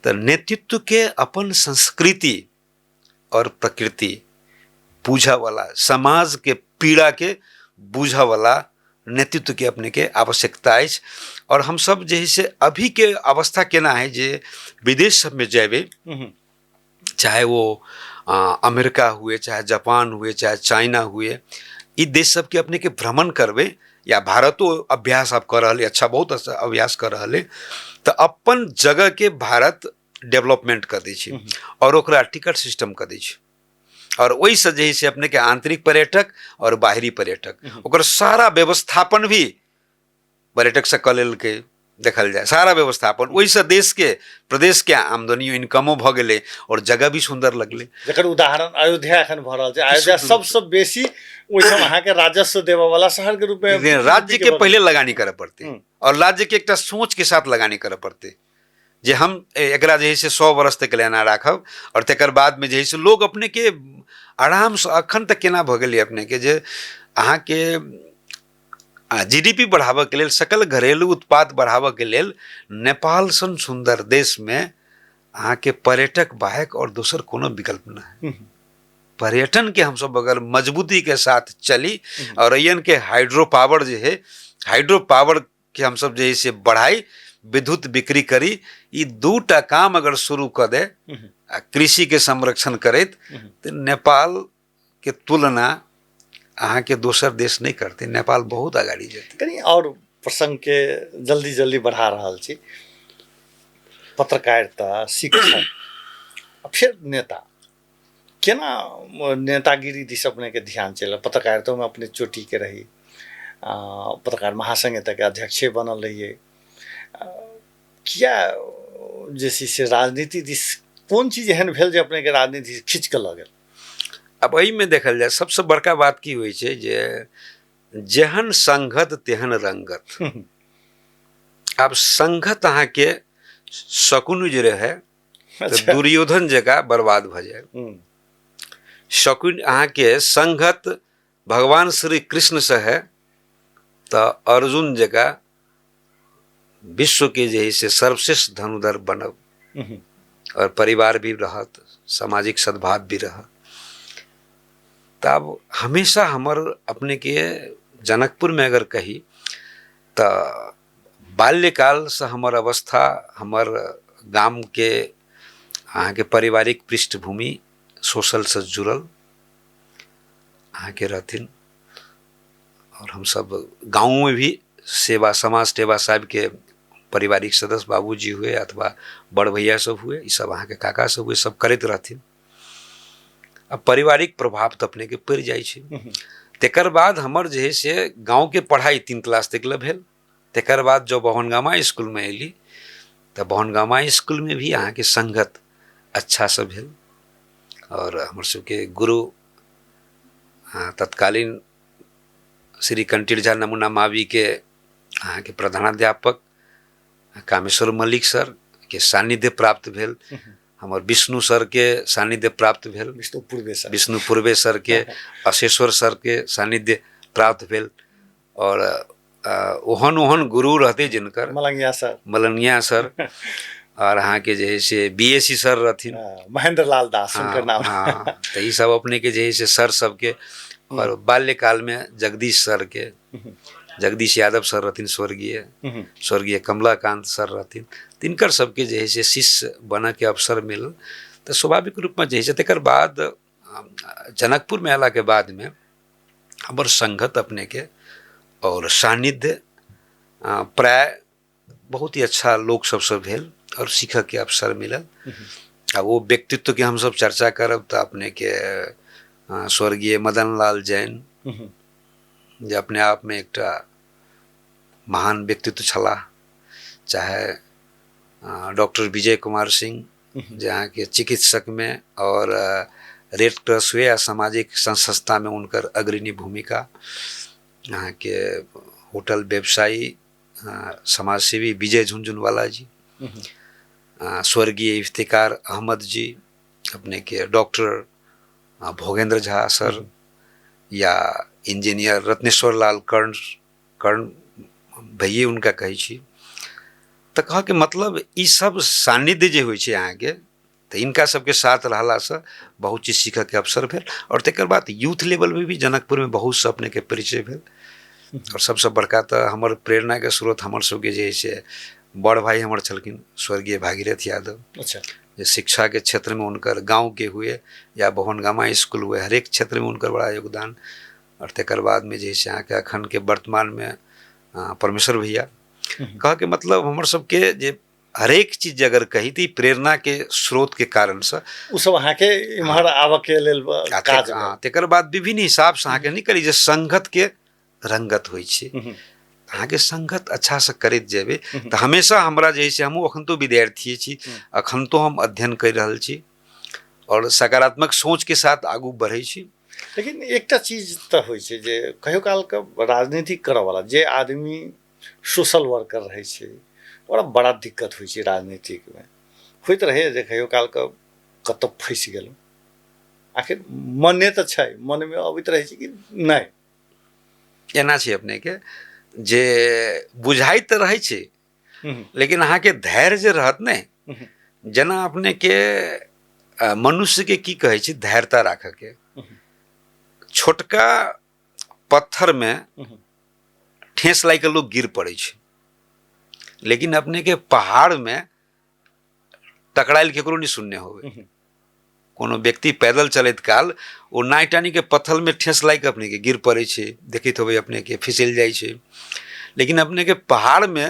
तऽ नेतृत्वके अपन संस्कृति आओर प्रकृति बुझऽवला, समाजके पीड़ाके बुझऽवला नेतृत्वके अपनेके आवश्यकता अछि। आओर हमसब जे है से अभीके अवस्था केना है जे विदेश सबमे जेबै, चाहे वो अमेरिका हुए, चाहे जापान हुए, चाहे चाइना हुए, ई देश सबके अपनेके भ्रमण करबै, या भारतो अभ्यास आब कऽ रहल है, अच्छा बहुत अच्छा अभ्यास कऽ रहल है, तऽ अपन जगहके भारत डेवलपमेंट कऽ दै छै आओर ओकरा टिकट सिस्टम कऽ दै छै। और ओहिसँ जे है से अपनेके आंतरिक पर्यटक और बाहरी पर्यटक ओकर सारा व्यवस्थापन भी पर्यटक से कऽ लेलकै। देखल जाय सारा व्यवस्थापन ओहिसँ देशके प्रदेशके आमदनी इनकमो भऽ गेलै और जगह भी सुन्दर लगलै। जकर उदाहरण अयोध्या एखन भऽ रहल छै। अयोध्या सबसँ बेसी ओहिठाम अहाँके राजस्व देबऽ वाला शहर के रूप में राज्य के पहिले लगानी करऽ पड़तै और राज्य के एकटा सोच के साथ लगानी करऽ पड़तै जे हम एकरा जे है से 100 बरस तक लेना राखब और तकर बादमे जे है से लोग अपनेके आरामसँ। अखन तक केना भऽ गेलै अपनेके जे अहाँके GDP बढ़ाबऽके लेल, सकल घरेलू उत्पाद बढ़ाबऽके लेल नेपाल सन सुन्दर देशमे अहाँके पर्यटक बाहक और दोसर कोनो विकल्प नहि है। पर्यटन के हमसब अगर मजबूती के साथ चली और अयन के हाइड्रो पावर जे है, हाइड्रो पावर के हमसब जे है से बढ़ाई, विद्युत बिक्री करी, ई दूटा काम अगर शुरू कऽ दे आ कृषि के संरक्षण करैत, तऽ नेपाल के तुलना अहाँके दोसर देश नहि करतै, नेपाल बहुत अगाडि जेतै। कनि आओर प्रसङ्गके जल्दी जल्दी बढ़ा रहल छी। पत्रकारिता, शिक्षक, फेर नेता, केना नेतागिरी दिस अपनेके ध्यान चलल? पत्रकारितोमे अपने चोटीके रही, पत्रकार महासंघ एतऽके अध्यक्षे बनल रहियै, किया जे छै से राजनीति दिस कोन चीज एहन भेल जे अपनेके राजनीति खींच कऽ लऽ गेल? आब एहिमे देखल जाय सबसँ बड़का बात की होइ छै जे जेहन संगत तेहन रंगत। आब संगत अहाँके शकुन जे रहै तऽ दुर्योधन जकाँ बर्बाद भऽ जाय। शकुन अहाँके संगत भगवान श्री कृष्णसँ है तऽ अर्जुन जकाँ विश्वके जे है से सर्वश्रेष्ठ धनुधर बनब और परिवार भी रहत, सामाजिक सद्भाव भी रहत। तब हमेशा हमर अपने के जनकपुर में अगर कही तऽ बाल्यकालसँ हमर अवस्था, हमर गामके अहाँके पारिवारिक पृष्ठभूमि सोशलसँ जुड़ल अहाँके रहथिन और हमसब गाँवमे भी सेवा समाज सेवा साहबके पारिवारिक सदस्य बाबूजी हुए अथवा बड़ भैया सब हुए, ई सब अहाँके काका सब हुए, सब करैत रहथिन। आ पारिवारिक प्रभाव तऽ अपनेके पड़ि जाइ छै। तकर बाद हमर जे है से गाँवके पढ़ाइ 3 क्लास तक लए भेल। तकर बाद जब बभनगामा इसकुलमे अयली तऽ बभनगामा इसकुलमे भी अहाँके संगत अच्छासँ भेल आओर हमर सबके गुरु तत्कालीन श्री कंटीर झा नमूना मावीके अहाँके प्रधानाध्यापक कामेश्वर मल्लिक सर के सान्निध्य प्राप्त भेल, हमर विष्णु सर के सान्निध्य प्राप्त भेल, विष्णु पूर्वे सर, विष्णु पूर्वे सर के, अशेश्वर सर के सान्निध्य प्राप्त भेल। और ओहन ओहन गुरु रहते जिनकर मलंगिया सर, मलंगिया सर और अहाँके जे है से BSc sir रहथिन, महेंद्र लाल दास हुनकर नाम। हाँ, तऽ ई सब अपने के जे है से सर सबके। और बाल्यकाल में जगदीश सर के, जगदीश यादव सर रहथिन स्वर्गीय, स्वर्गीय कमलाकांत सर रहथिन, तिनकर सबके जे है से शिष्य बनऽके अवसर मिलल। तऽ स्वाभाविक रूपमे जे है से तकर बाद जनकपुरमे अयलाके बादमे हमर संगत अपनेके और सान्निध्य प्राय बहुत ही अच्छा लोक सबसँ भेल और सीखऽके अवसर मिलल। आ ओ व्यक्तित्वके हमसब चर्चा करब तऽ अपनेके स्वर्गीय मदन लाल जैन जे अपने आपमे एकटा महान व्यक्तित्व छलाह, चाहे डॉक्टर विजय कुमार सिंह जे अहाँके चिकित्सकमे और रेड क्रॉस हुए आ सामाजिक संस्थामे हुनकर अग्रणी भूमिका, अहाँके होटल व्यवसायी समाजसेवी विजय झुनझुनवाला जी, स्वर्गीय इफ्तिकार अहमद जी, अपनेके डॉक्टर भोगेंद्र झा सर या इंजीनियर रत्नेश्वर लाल कर्ण, कर्ण भैये हुनका कहै छी। तऽ कहऽके मतलब ई सब सान्निध्य जे होइ छै अहाँके, तऽ हिनका सबके साथ रहलासँ बहुत चीज सीखऽके अवसर भेल। आओर तकर बाद यूथ लेवलमे भी जनकपुरमे बहुत सँ अपनेके परिचय भेल। आओर सबसँ बड़का तऽ हमर प्रेरणाके स्रोत हमर सबके जे है से बड़ भाई हमर छलखिन स्वर्गीय भागीरथ यादव। अच्छा। जे शिक्षाके क्षेत्रमे हुनकर गाँवके हुए या बभनगामा स्कूल हुए, हरेक क्षेत्रमे हुनकर बड़ा योगदान। आओर तकर बादमे जे है से अहाँके अखनके वर्तमानमे परमेश्वर भैया। कहऽके मतलब हमर सबके जे हरेक चीज अगर कही तऽ ई प्रेरणाके स्रोतके कारणसँ ओ सब अहाँके इम्हर आबऽके लेल काज। हाँ, तकर बाद विभिन्न हिसाबसँ अहाँके नहि करी जे संगतके रंगत होइ छै, अहाँके संगत अच्छासँ करैत जेबै तऽ हमेशा हमरा जे है से हमहूँ अखन तो विद्यार्थी छी, अखन तो हम अध्ययन करि रहल छी आओर सकारात्मक सोचके साथ आगू बढ़ै छी। लेकिन एकटा चीज तऽ होइ छै जे कहियो कालके राजनीति करऽवला जे आदमी सोशल वर्कर रहै छै ओकरा बड़ा दिक्कत होइ छै राजनीतिकमे। होइत रहै जे कहियो कालके कतऽ फँसि गेलहुँ, आखिर मने तऽ छै, मनमे अबैत रहै छै कि नहि एना छै अपनेके जे बुझाइत तऽ रहै छै, लेकिन अहाँके धैर्य जे रहत ने, जेना अपनेके मनुष्यके की कहै छै धैर्यता राखऽके, छोटका पत्थरमे ठेस लागि कऽ लोक गिर पड़ै छै, लेकिन अपनेके पहाड़मे टकरायल केकरो नहि सुनने होबै। कोनो व्यक्ति पैदल चलैत काल ओ नाइ टानीके पत्थरमे ठेस लागि कऽ अपनेके गिर पड़ै छै, देखैत होबै अपनेके फिसलि जाइ छै, लेकिन अपनेके पहाड़मे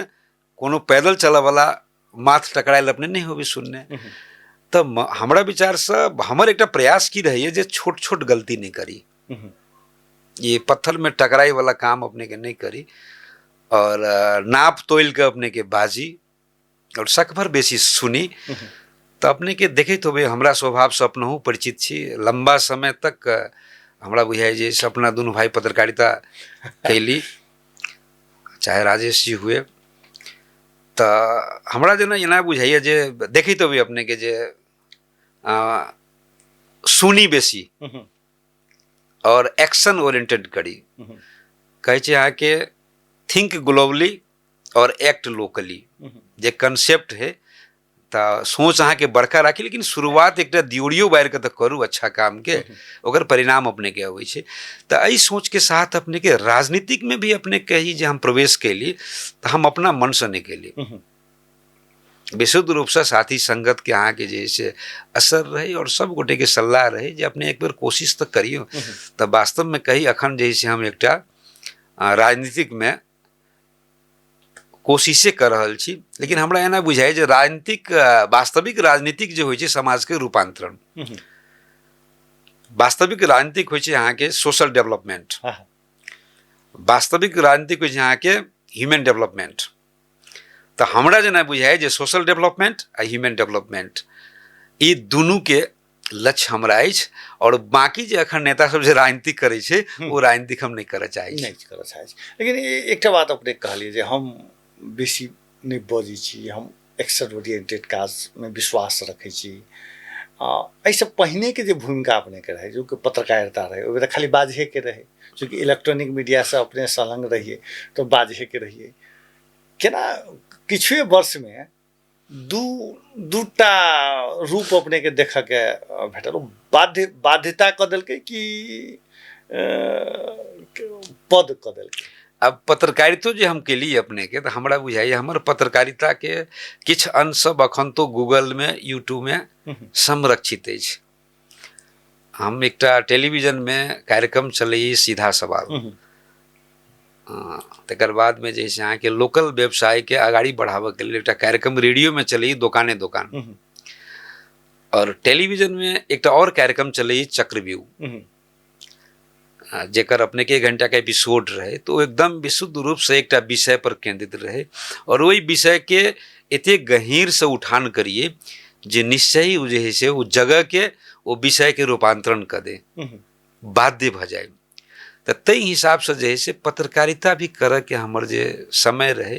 कोनो पैदल चलऽवला माथ टकरायल अपने नहि होबै सुनने। तऽ हमरा विचारसँ हमर एकटा प्रयास की रहैए जे छोट छोट गलती नहि करी, ये पत्थरमे टकराइवला काम अपनेके नहि करी आओर नाप तोलि कऽ अपनेके बाजी आओर सकभर बेसी सुनी। तऽ अपनेके देखैत होबै हमरा स्वभावसँ अपनहु परिचित छी, लम्बा समय तक हमरा बुझाइ जे से अपना दुनू भाइ पत्रकारिता कैली, चाहे राजेश जी हुए, तऽ हमरा जेना एना बुझाइए जे देखैत होबै अपनेके जे सुनी बेसी आओर एक्शन ओरिएंटेड करी। कहै छै अहाँके थिंक ग्लोबली और एक्ट लोकली जे कंसेप्ट है, तऽ सोच अहाँके बड़का राखी, लेकिन शुरुआत एकटा दियोरियो बारि कऽ तऽ करू अच्छा कामके, ओकर परिणाम अपनेके अबै छै। तऽ एहि सोचके साथ अपनेके राजनीतिकमे भी अपने कही जे हम प्रवेश केली तऽ हम अपना मनसँ नहि केली, विशुद्ध रूपसँ साथी संगतके अहाँके जे है से असर रहै आओर सब गोटेके सलाह रहै जे अपने एक बेर कोशिश तऽ करियौ। तऽ वास्तवमे कही अखन जे है से हम एकटा राजनीतिकमे कोशिशे कऽ रहल छी, लेकिन हमरा एना बुझाइ जे राजनीतिक वास्तविक राजनीतिक जे होइ छै समाजके रूपांतरण, वास्तविक राजनीतिक होइ छै अहाँके सोशल डेवलपमेंट, वास्तविक राजनीतिक होइ छै अहाँके ह्यूमन डेवलपमेंट। तऽ हमरा जेना बुझाइ जे सोशल डेवलपमेंट आ ह्यूमन डेवलपमेंट ई दुनूके लक्ष्य हमरा अछि, आओर बाँकी जे एखन नेता सब जे राजनीति करै छै ओ राजनीतिक हम नहि करऽ चाहै छी। नहि करऽ चाहै छी। लेकिन एकटा बात अपने कहलियै जे हम बेसी नहि बजै छी, हम एक्शन ओरिएंटेड काजमे विश्वास रखै छी। एहिसँ पहिनेके जे भूमिका अपनेके रहै, जो कि पत्रकारिता रहै, ओहिमे तऽ खाली बाजहेके रहै, चूँकि इलेक्ट्रॉनिक मीडियासँ अपने संलग्न रहियै तऽ बाजहेके रहियै। केना किछुए वर्षमे दूटा रूप अपनेके देखऽके भेटल? ओ बाध्यता कऽ देलकै कि पद कऽ देलकै? अब पत्रकारितो जे हम केली अपनेके, तऽ हमरा बुझाइए हमर पत्रकारिताके किछु अंश सब अखन तो गूगलमे यूट्यूबमे संरक्षित अछि। हम एकटा टेलीविजनमे कार्यक्रम चलैए सीधा सवाल, तकर बादमे जे छै अहाँके लोकल व्यवसायके अगाड़ी बढ़ाबऽके लेल एकटा कार्यक्रम रेडियोमे चलैए दोकाने दोकान, आओर टेलीविजनमे एकटा आओर कार्यक्रम चलैए चक्रव्यूह, जेकर अपनेके 1 घंटाके एपिसोड रहे, तो एकदम विशुद्ध रूपसँ एकटा विषय पर केंद्रित रहे, और ओहि विषयके एतेक गहींरसँ उठान करिए जे निश्चय ही ओ जे है से ओ जगहके ओ विषयके रूपांतरण कऽ दे, बाध्य भऽ जाय। तऽ ताहि हिसाबसँ जे है से पत्रकारिता भी करऽके हमर जे समय रहे,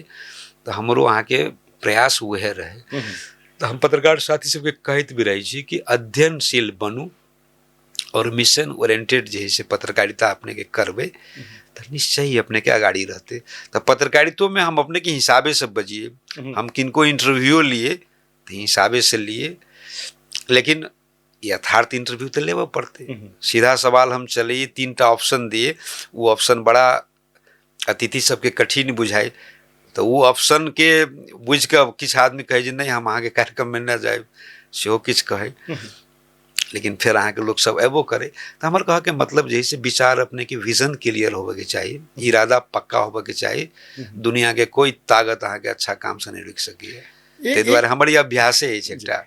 तऽ हमरो अहाँके प्रयास उएह रहे। तऽ हम पत्रकार साथी सबके कहैत भी रहै छी कि अध्ययनशील बनू और मिशन ओरिएंटेड जे है से पत्रकारिता अपनेके करबै तऽ निश्चय ही अपनेके अगाड़ी रहतै। तऽ पत्रकारितोमे हम अपनेके हिसाबेसँ बजिए, हम किनको इंटरव्यूओ लिए तऽ हिसाबेसँ लिए, लेकिन यथार्थ इंटरव्यू तऽ लेबऽ पड़तै। सीधा सवाल हम चलिए 3टा ऑप्शन दिए, ओ ऑप्शन बड़ा अतिथि सबके कठिन बुझाइ, तऽ ओ ऑप्शनके बुझि कऽ किछु आदमी कहै जे नहि हम अहाँके कार्यक्रममे नहि जायब, सेहो किछु कहै, लेकिन फेर अहाँके लोक सब अयबो करै। तऽ हमर कहऽके मतलब जे है से विचार अपनेके विजन क्लियर होबऽके चाही, इरादा पक्का होबऽके चाही। दुनियाके कोइ ताकत अहाँके अच्छा कामसँ नहि रोकि सकैए, ताहि दुआरे हमर ई अभ्यासे अछि एकटा।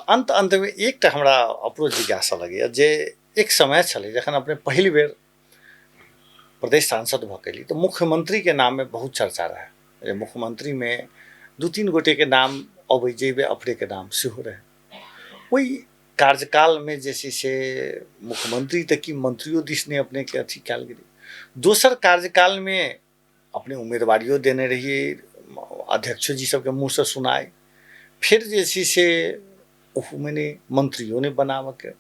अंत अंतमे एकटा हमरा अपनो जिज्ञासा लगैए जे एक समय छलै जखन अपने पहिल बेर प्रदेश सांसद भऽ गेली तऽ मुख्यमंत्रीके नाममे बहुत चर्चा रहै, जे मुख्यमंत्रीमे 2-3 गोटेके नाम अबै जाहिमे अपनेके नाम सेहो रहै। ओहि कार्यकालमे जे छै से मुख्यमंत्री तऽ की मंत्रियो दिस नहि अपनेके अथी कयल गेलै। दोसर कार्यकालमे अपने उम्मीदवारियो देने रहियै, अध्यक्षो जी सबके मुँहसँ सुनाइ, फेर जे छै से ओहूमे नहि मंत्रियो नहि बनाबऽके।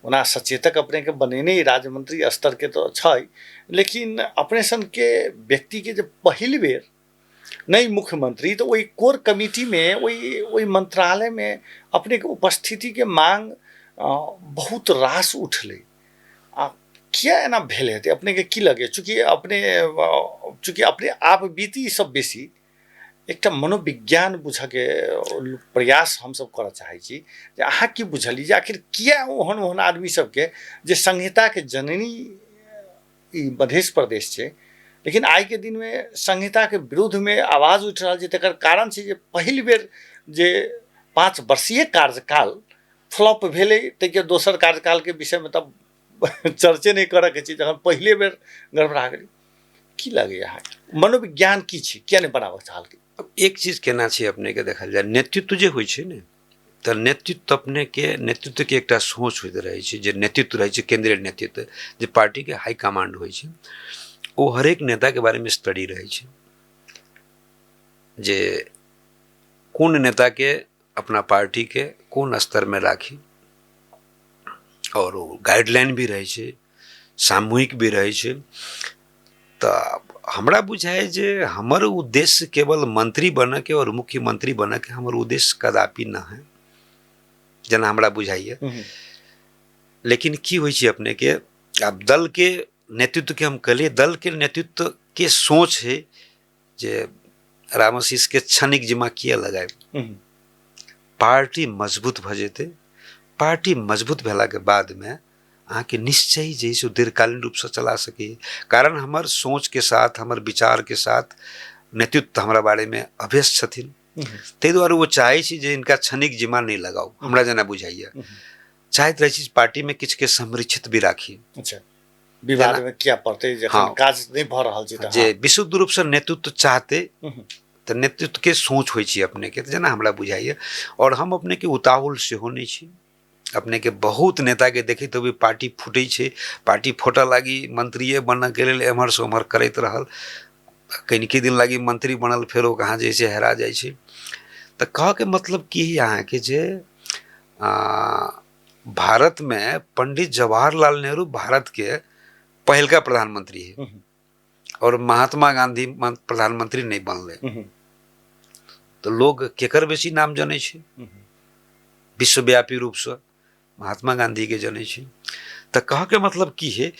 ओना सचेतक अपनेके बनेने राज्यमंत्री स्तरके तऽ छै, लेकिन अपने सनके व्यक्तिके जे पहिल बेर नहि मुख्यमंत्री तऽ ओहि कोर कमिटीमे ओहि मंत्रालयमे अपनेके उपस्थितिके मांग बहुत रास उठलै। आ किया एना भेल हेतै अपनेके की लगैए? चूँकि अपने आप बीती सब बेसी एकटा मनोविज्ञान बुझऽके प्रयास हमसब करऽ चाहै छी जे अहाँ की बुझलियै जे आखिर किया ओहन ओहन आदमी सबके जे संहिताके जननी ई मध्य प्रदेश छै, लेकिन आइके दिनमे संहिताके विरुद्धमे आवाज उठि रहल छै, तकर कारण छै जे पहिल बेर जे 5 वर्षीय कार्यकाल फ्लॉप भेलै, ताहिके दोसर कार्यकालके विषयमे तऽ चर्चे नहि करऽके छै, जखन पहिले बेर गड़बड़ा गेलै। की लगैए अहाँके मनोविज्ञान की छै, किया नहि बनाबऽ चाहलकै? अब एक चीज केना छै अपनेके देखल जाय, नेतृत्व जे होइ छै ने, तऽ नेतृत्व अपनेके नेतृत्वके एकटा सोच होइत रहै छै, जे नेतृत्व रहै छै केंद्रीय नेतृत्व जे पार्टीके हाई कमांड होइ छै, ओ हरेक नेताके बारेमे स्टडी रहै छै जे कोन नेताके अपना पार्टीके कोन स्तरमे राखी, आओर ओ गाइडलाइन भी रहै छै, सामूहिक भी रहै छै। तऽ हमरा बुझाइ जे हमर उद्देश्य केवल मंत्री बनऽके और मुख्यमंत्री बनऽके हमर उद्देश्य कदापि न है, जेना हमरा बुझाइए। लेकिन की होइ छै अपनेके, आब दलके नेतृत्वके हम कहलियै, दलके नेतृत्वके सोच है जे रामाशीषके क्षणिक जिम्मा किया लगायब, पार्टी मजबूत भऽ जेतै, पार्टी मजबूत भेलाके बादमे अहाँके निश्चय जे है से दीर्घकालीन रूपसँ चला सकैए। कारण हमर सोचके साथ, हमर विचारके साथ नेतृत्व हमरा बारेमे अभ्यस्त छथिन, ताहि दुआरे ओ चाहै छै जे हिनका क्षणिक जिम्मा नहि लगाउ, हमरा जेना बुझाइए। चाहैत रहै छी पार्टीमे किछुके संरक्षित भी राखी। अच्छा, विवादमे किया पड़तै जखन काज नहि भऽ रहल छै? जे विशुद्ध रूपसँ नेतृत्व चाहतै तऽ नेतृत्वके सोच होइ छै अपनेके, तऽ जेना हमरा बुझाइए। आओर हम अपनेके उताहुल सेहो नहि छी। अपनेके बहुत नेताके देखैत होबै, पार्टी फूटै छै, पार्टी फूटऽ लागी मंत्रिए बनऽके लेल एम्हरसँ ओम्हर करैत रहल, कनिके दिन लागी मंत्री बनल, फेर ओ कहाँ जे छै हेरा जाइ छै। तऽ कहऽके मतलब की है अहाँके जे भारतमे पंडित जवाहरलाल नेहरू भारतके पहिलका प्रधानमंत्री है और महात्मा गांधी प्रधानमंत्री नहीं बनले, तो लोग केकर बेसी नाम जनै छै? विश्वव्यापी रूपसँ महात्मा गांधीके जनै छै। तऽ कहऽके मतलब की है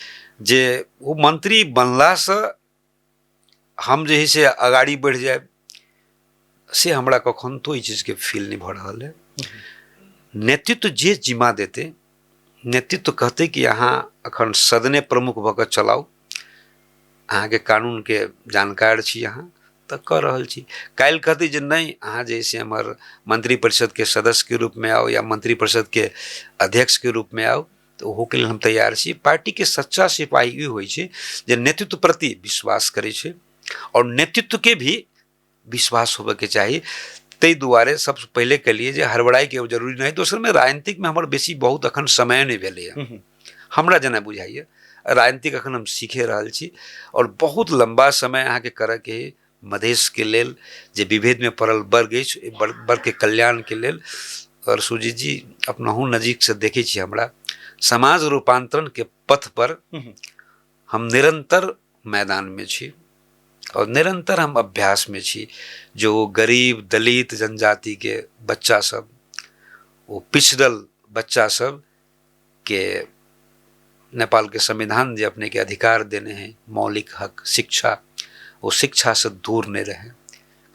जे ओ मंत्री बनलासँ हम जे है से अगाड़ी बढ़ि जायब, से हमरा कखन तो ई चीजके फील नहि भऽ रहल है। नेतृत्व जे जिम्मा देतै, नेतृत्व कहतै कि अहाँ अखन सदने प्रमुख भऽ कऽ चलाउ, अहाँके कानूनके जानकार छी अहाँ, तऽ कऽ रहल छी। काल्हि कहतै जे नहि, अहाँ जे से हमर मंत्रिपरिषदके सदस्यके रूपमे आउ या मंत्रिपरिषदके अध्यक्षके रूपमे आउ, तऽ ओहोके लेल हम तैयार छी। पार्टीके सच्चा सिपाही ई होइ छै जे नेतृत्व प्रति विश्वास करै छै आओर नेतृत्वके भी विश्वास होबऽके चाही। ताहि दुआरे सबसँ पहिले केलिए जे हड़बड़ाइके जरूरी नहि। दोसरमे राजनीतिकमे हमर बेसी बहुत अखन समय नहि भेलैए, हमरा जेना बुझाइए राजनीतिक अखन हम सीखे रहल छी और बहुत लम्बा समय अहाँके करऽके है मधेशके लेल, जे विभेदमे पड़ल वर्ग अछि, वर्गके कल्याणके लेल। और सुजीत जी अपनहु नजीकसँ देखै छी, हमरा समाज रूपांतरणके पथ पर हम निरंतर मैदानमे छी और निरंतर हम अभ्यासमे छी। जो गरीब दलित जनजातिके बच्चा सब, ओ पिछड़ल बच्चा सब के नेपाल के संविधान जे अपने के अधिकार देने हैं मौलिक हक शिक्षा, वो शिक्षा से दूर नहीं रहे,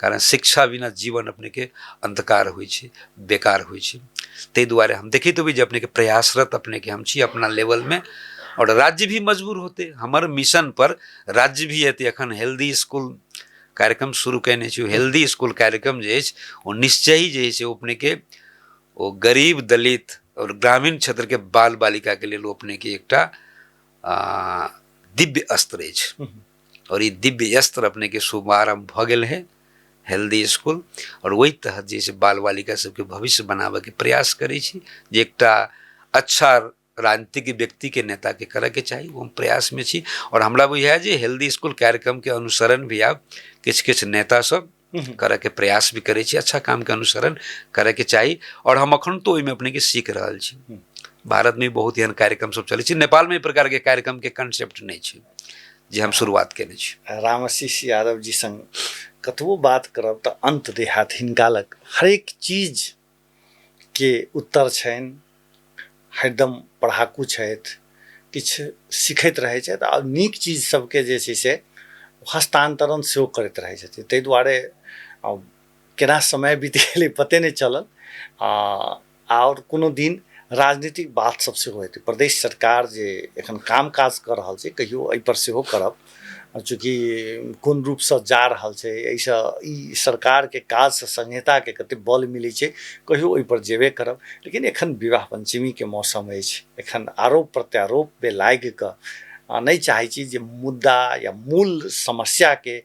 कारण शिक्षा बिना जीवन अपने के अंधकार होइ छै, बेकार होइ छै। ताहि दुआरे हम देखैत होबै जे अपने के प्रयासरत अपने के हम छी अपना लेवलमे, और राज्य भी मजबूर होते हमर मिशन पर, राज्य भी एतै। अखन हेल्दी स्कूल कार्यक्रम शुरू कयने छी। हेल्दी स्कूल कार्यक्रम जे अछि ओ निश्चय ही जे छै अपने के ओ गरीब दलित और ग्रामीण क्षेत्र के बाल बालिका के लेल ओ अपने के एकटा दिव्य अस्त्र अछि और ई दिव्य अस्त्र अपने के शुभारंभ भऽ गेल है हेल्दी स्कूल। और ओहि तहत जे छै बाल बालिका सबके भविष्य बनाबऽके प्रयास करै छी, जे एकटा अच्छा राजनीतिक व्यक्तिके नेताके करऽके चाही, ओ हम प्रयासमे छी। और हमरा बुझाइए जे हेल्दी स्कूल कार्यक्रमके अनुसरण भी आब किछु किछु नेता सब करऽके प्रयास भी करै छी। अच्छा कामके अनुसरण करऽके चाही और हम अखन तो ओहिमे अपनेके सीख रहल छी। भारतमे बहुत एहन कार्यक्रम सब चलै छै, नेपालमे एहि प्रकारके कार्यक्रमके कॉन्सेप्ट नहि छै जे हम शुरुआत केने छी। रामआशीष यादव जी संग कतबो बात करब तऽ अन्त देहात हिनका लग हरेक चीज के उत्तर छनि, हरदम पढ़ाकू छथि, किछु सीखैत रहै छथि आओर नीक चीज सबके जे छै से हस्तान्तरण सेहो करैत रहै छथिन। ताहि दुआरे केना समय बीत गेलै पते नहि चलल। आओर कोनो दिन राजनीतिक बात सब सेहो हेतै। प्रदेश सरकार जे एखन काम काज कऽ रहल छै, कहियो एहिपर सेहो करब, चूँकि कोन रूपसँ जा रहल छै, एहिसँ ई सरकारके काजसँ संहिताके कते बल मिलै छै, कहियो ओहिपर जेबे करब। लेकिन एखन विवाह पञ्चमीके मौसम अछि, एखन आरोप प्रत्यारोपमे लागि कऽ नहि चाहै छी जे मुद्दा या मूल समस्याके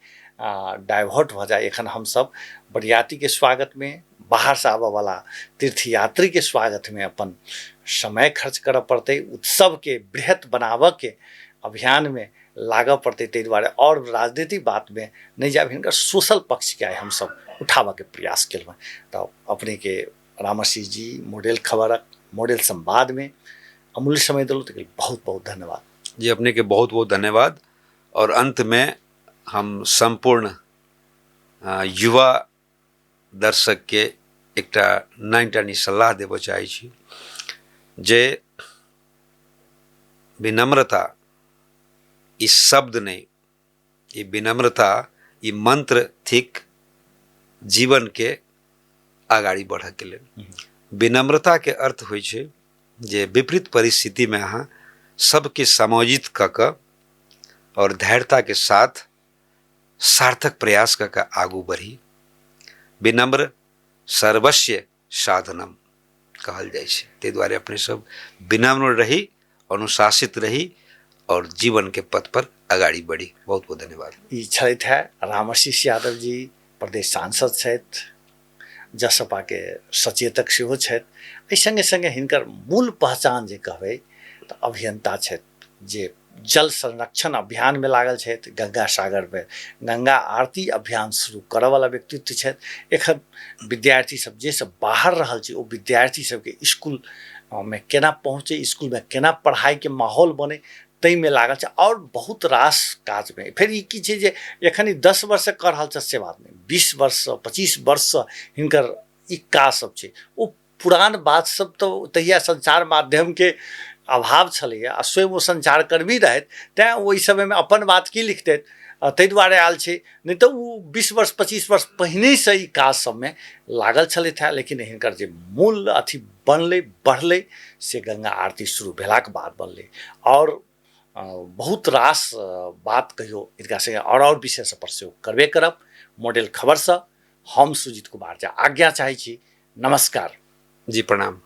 डाइवर्ट भऽ जाय। एखन हमसब बरियातीके स्वागतमे, बाहरसँ आबऽवला तीर्थयात्रीके स्वागतमे अपन समय खर्च करऽ पड़तै, उत्सवके बृहत बनाबऽके अभियानमे लागऽ पड़तै। ताहि दुआरे आओर राजनीतिक बातमे नहि जायब, हिनकर सोशल पक्षके आइ हमसब उठाबऽके प्रयास केलहुँ। तऽ अपनेके रामआशीष जी मॉडल खबरक मॉडल संवादमे अमूल्य समय देलहुँ, ताहिके बहुत बहुत धन्यवाद। जी, अपनेके बहुत बहुत धन्यवाद। और अंतमे हम सम्पूर्ण युवा दर्शकके एकटा नानिटानी सलाह देबऽ चाहै छी जे विनम्रता ई शब्द नहि, ई विनम्रता ई मंत्र थिक जीवनके अगाडि बढ़ऽके लेल। विनम्रताके अर्थ होइ छै जे विपरीत परिस्थितिमे अहाँ सबके समायोजित कऽ कऽ आओर धैर्यताके साथ सार्थक प्रयास कऽ कऽ आगू बढ़ी। विनम्र सर्वस्व साधनम कहल जाइ छै। ताहि दुआरे अपने सब विनम्र रही, अनुशासित रही और जीवन के पथ पर अगाड़ी बढ़ी। बहुत बहुत धन्यवाद। ई छथि है रामाशीष यादव जी, प्रदेश सांसद छथि, जसपा के सचेतक सेहो छथि। एहि संगे संगे हिनकर मूल पहचान जे कहबै तऽ अभियंता छथि, जे जल संरक्षण अभियान में लागल छथि, गंगा सागर में गंगा आरती अभियान शुरू करऽवला व्यक्तित्व छथि। एखन विद्यार्थी सब जे सब बाहर रहल छै, ओ विद्यार्थी सबके स्कूल में केना पहुँचे, स्कूल में केना पढ़ाई के माहौल बने, ताहिमे लागल छै और बहुत रास काजमे। फेर ई की छै जे एखन ई 10 वर्षसँ कऽ रहल छथि से बात नहि, 20 वर्षसँ 25 वर्षसँ हिनकर ई काज सब छै। ओ पुरान बात सब तऽ तहिया संचार माध्यमके अभाव छलैए आ स्वयं ओ संचारकर्मी रहथि, तैँ ओहि समयमे अपन बात की लिखतथि, ताहि दुआरे आयल छै, नहि तऽ ओ 20 वर्ष 25 वर्ष पहिनहिसँ ई काज सबमे लागल छलथि हेँ। लेकिन हिनकर जे मूल अथी बनलै, बढ़लै, से गंगा आरती शुरू भेलाके बाद बनलै। और बहुत रास बात कहियो हिनका संगे और विषय सब पर सेहो करबे करब। मॉडल खबरसँ हम सुजीत कुमार झा आज्ञा चाहै छी। नमस्कार जी, प्रणाम।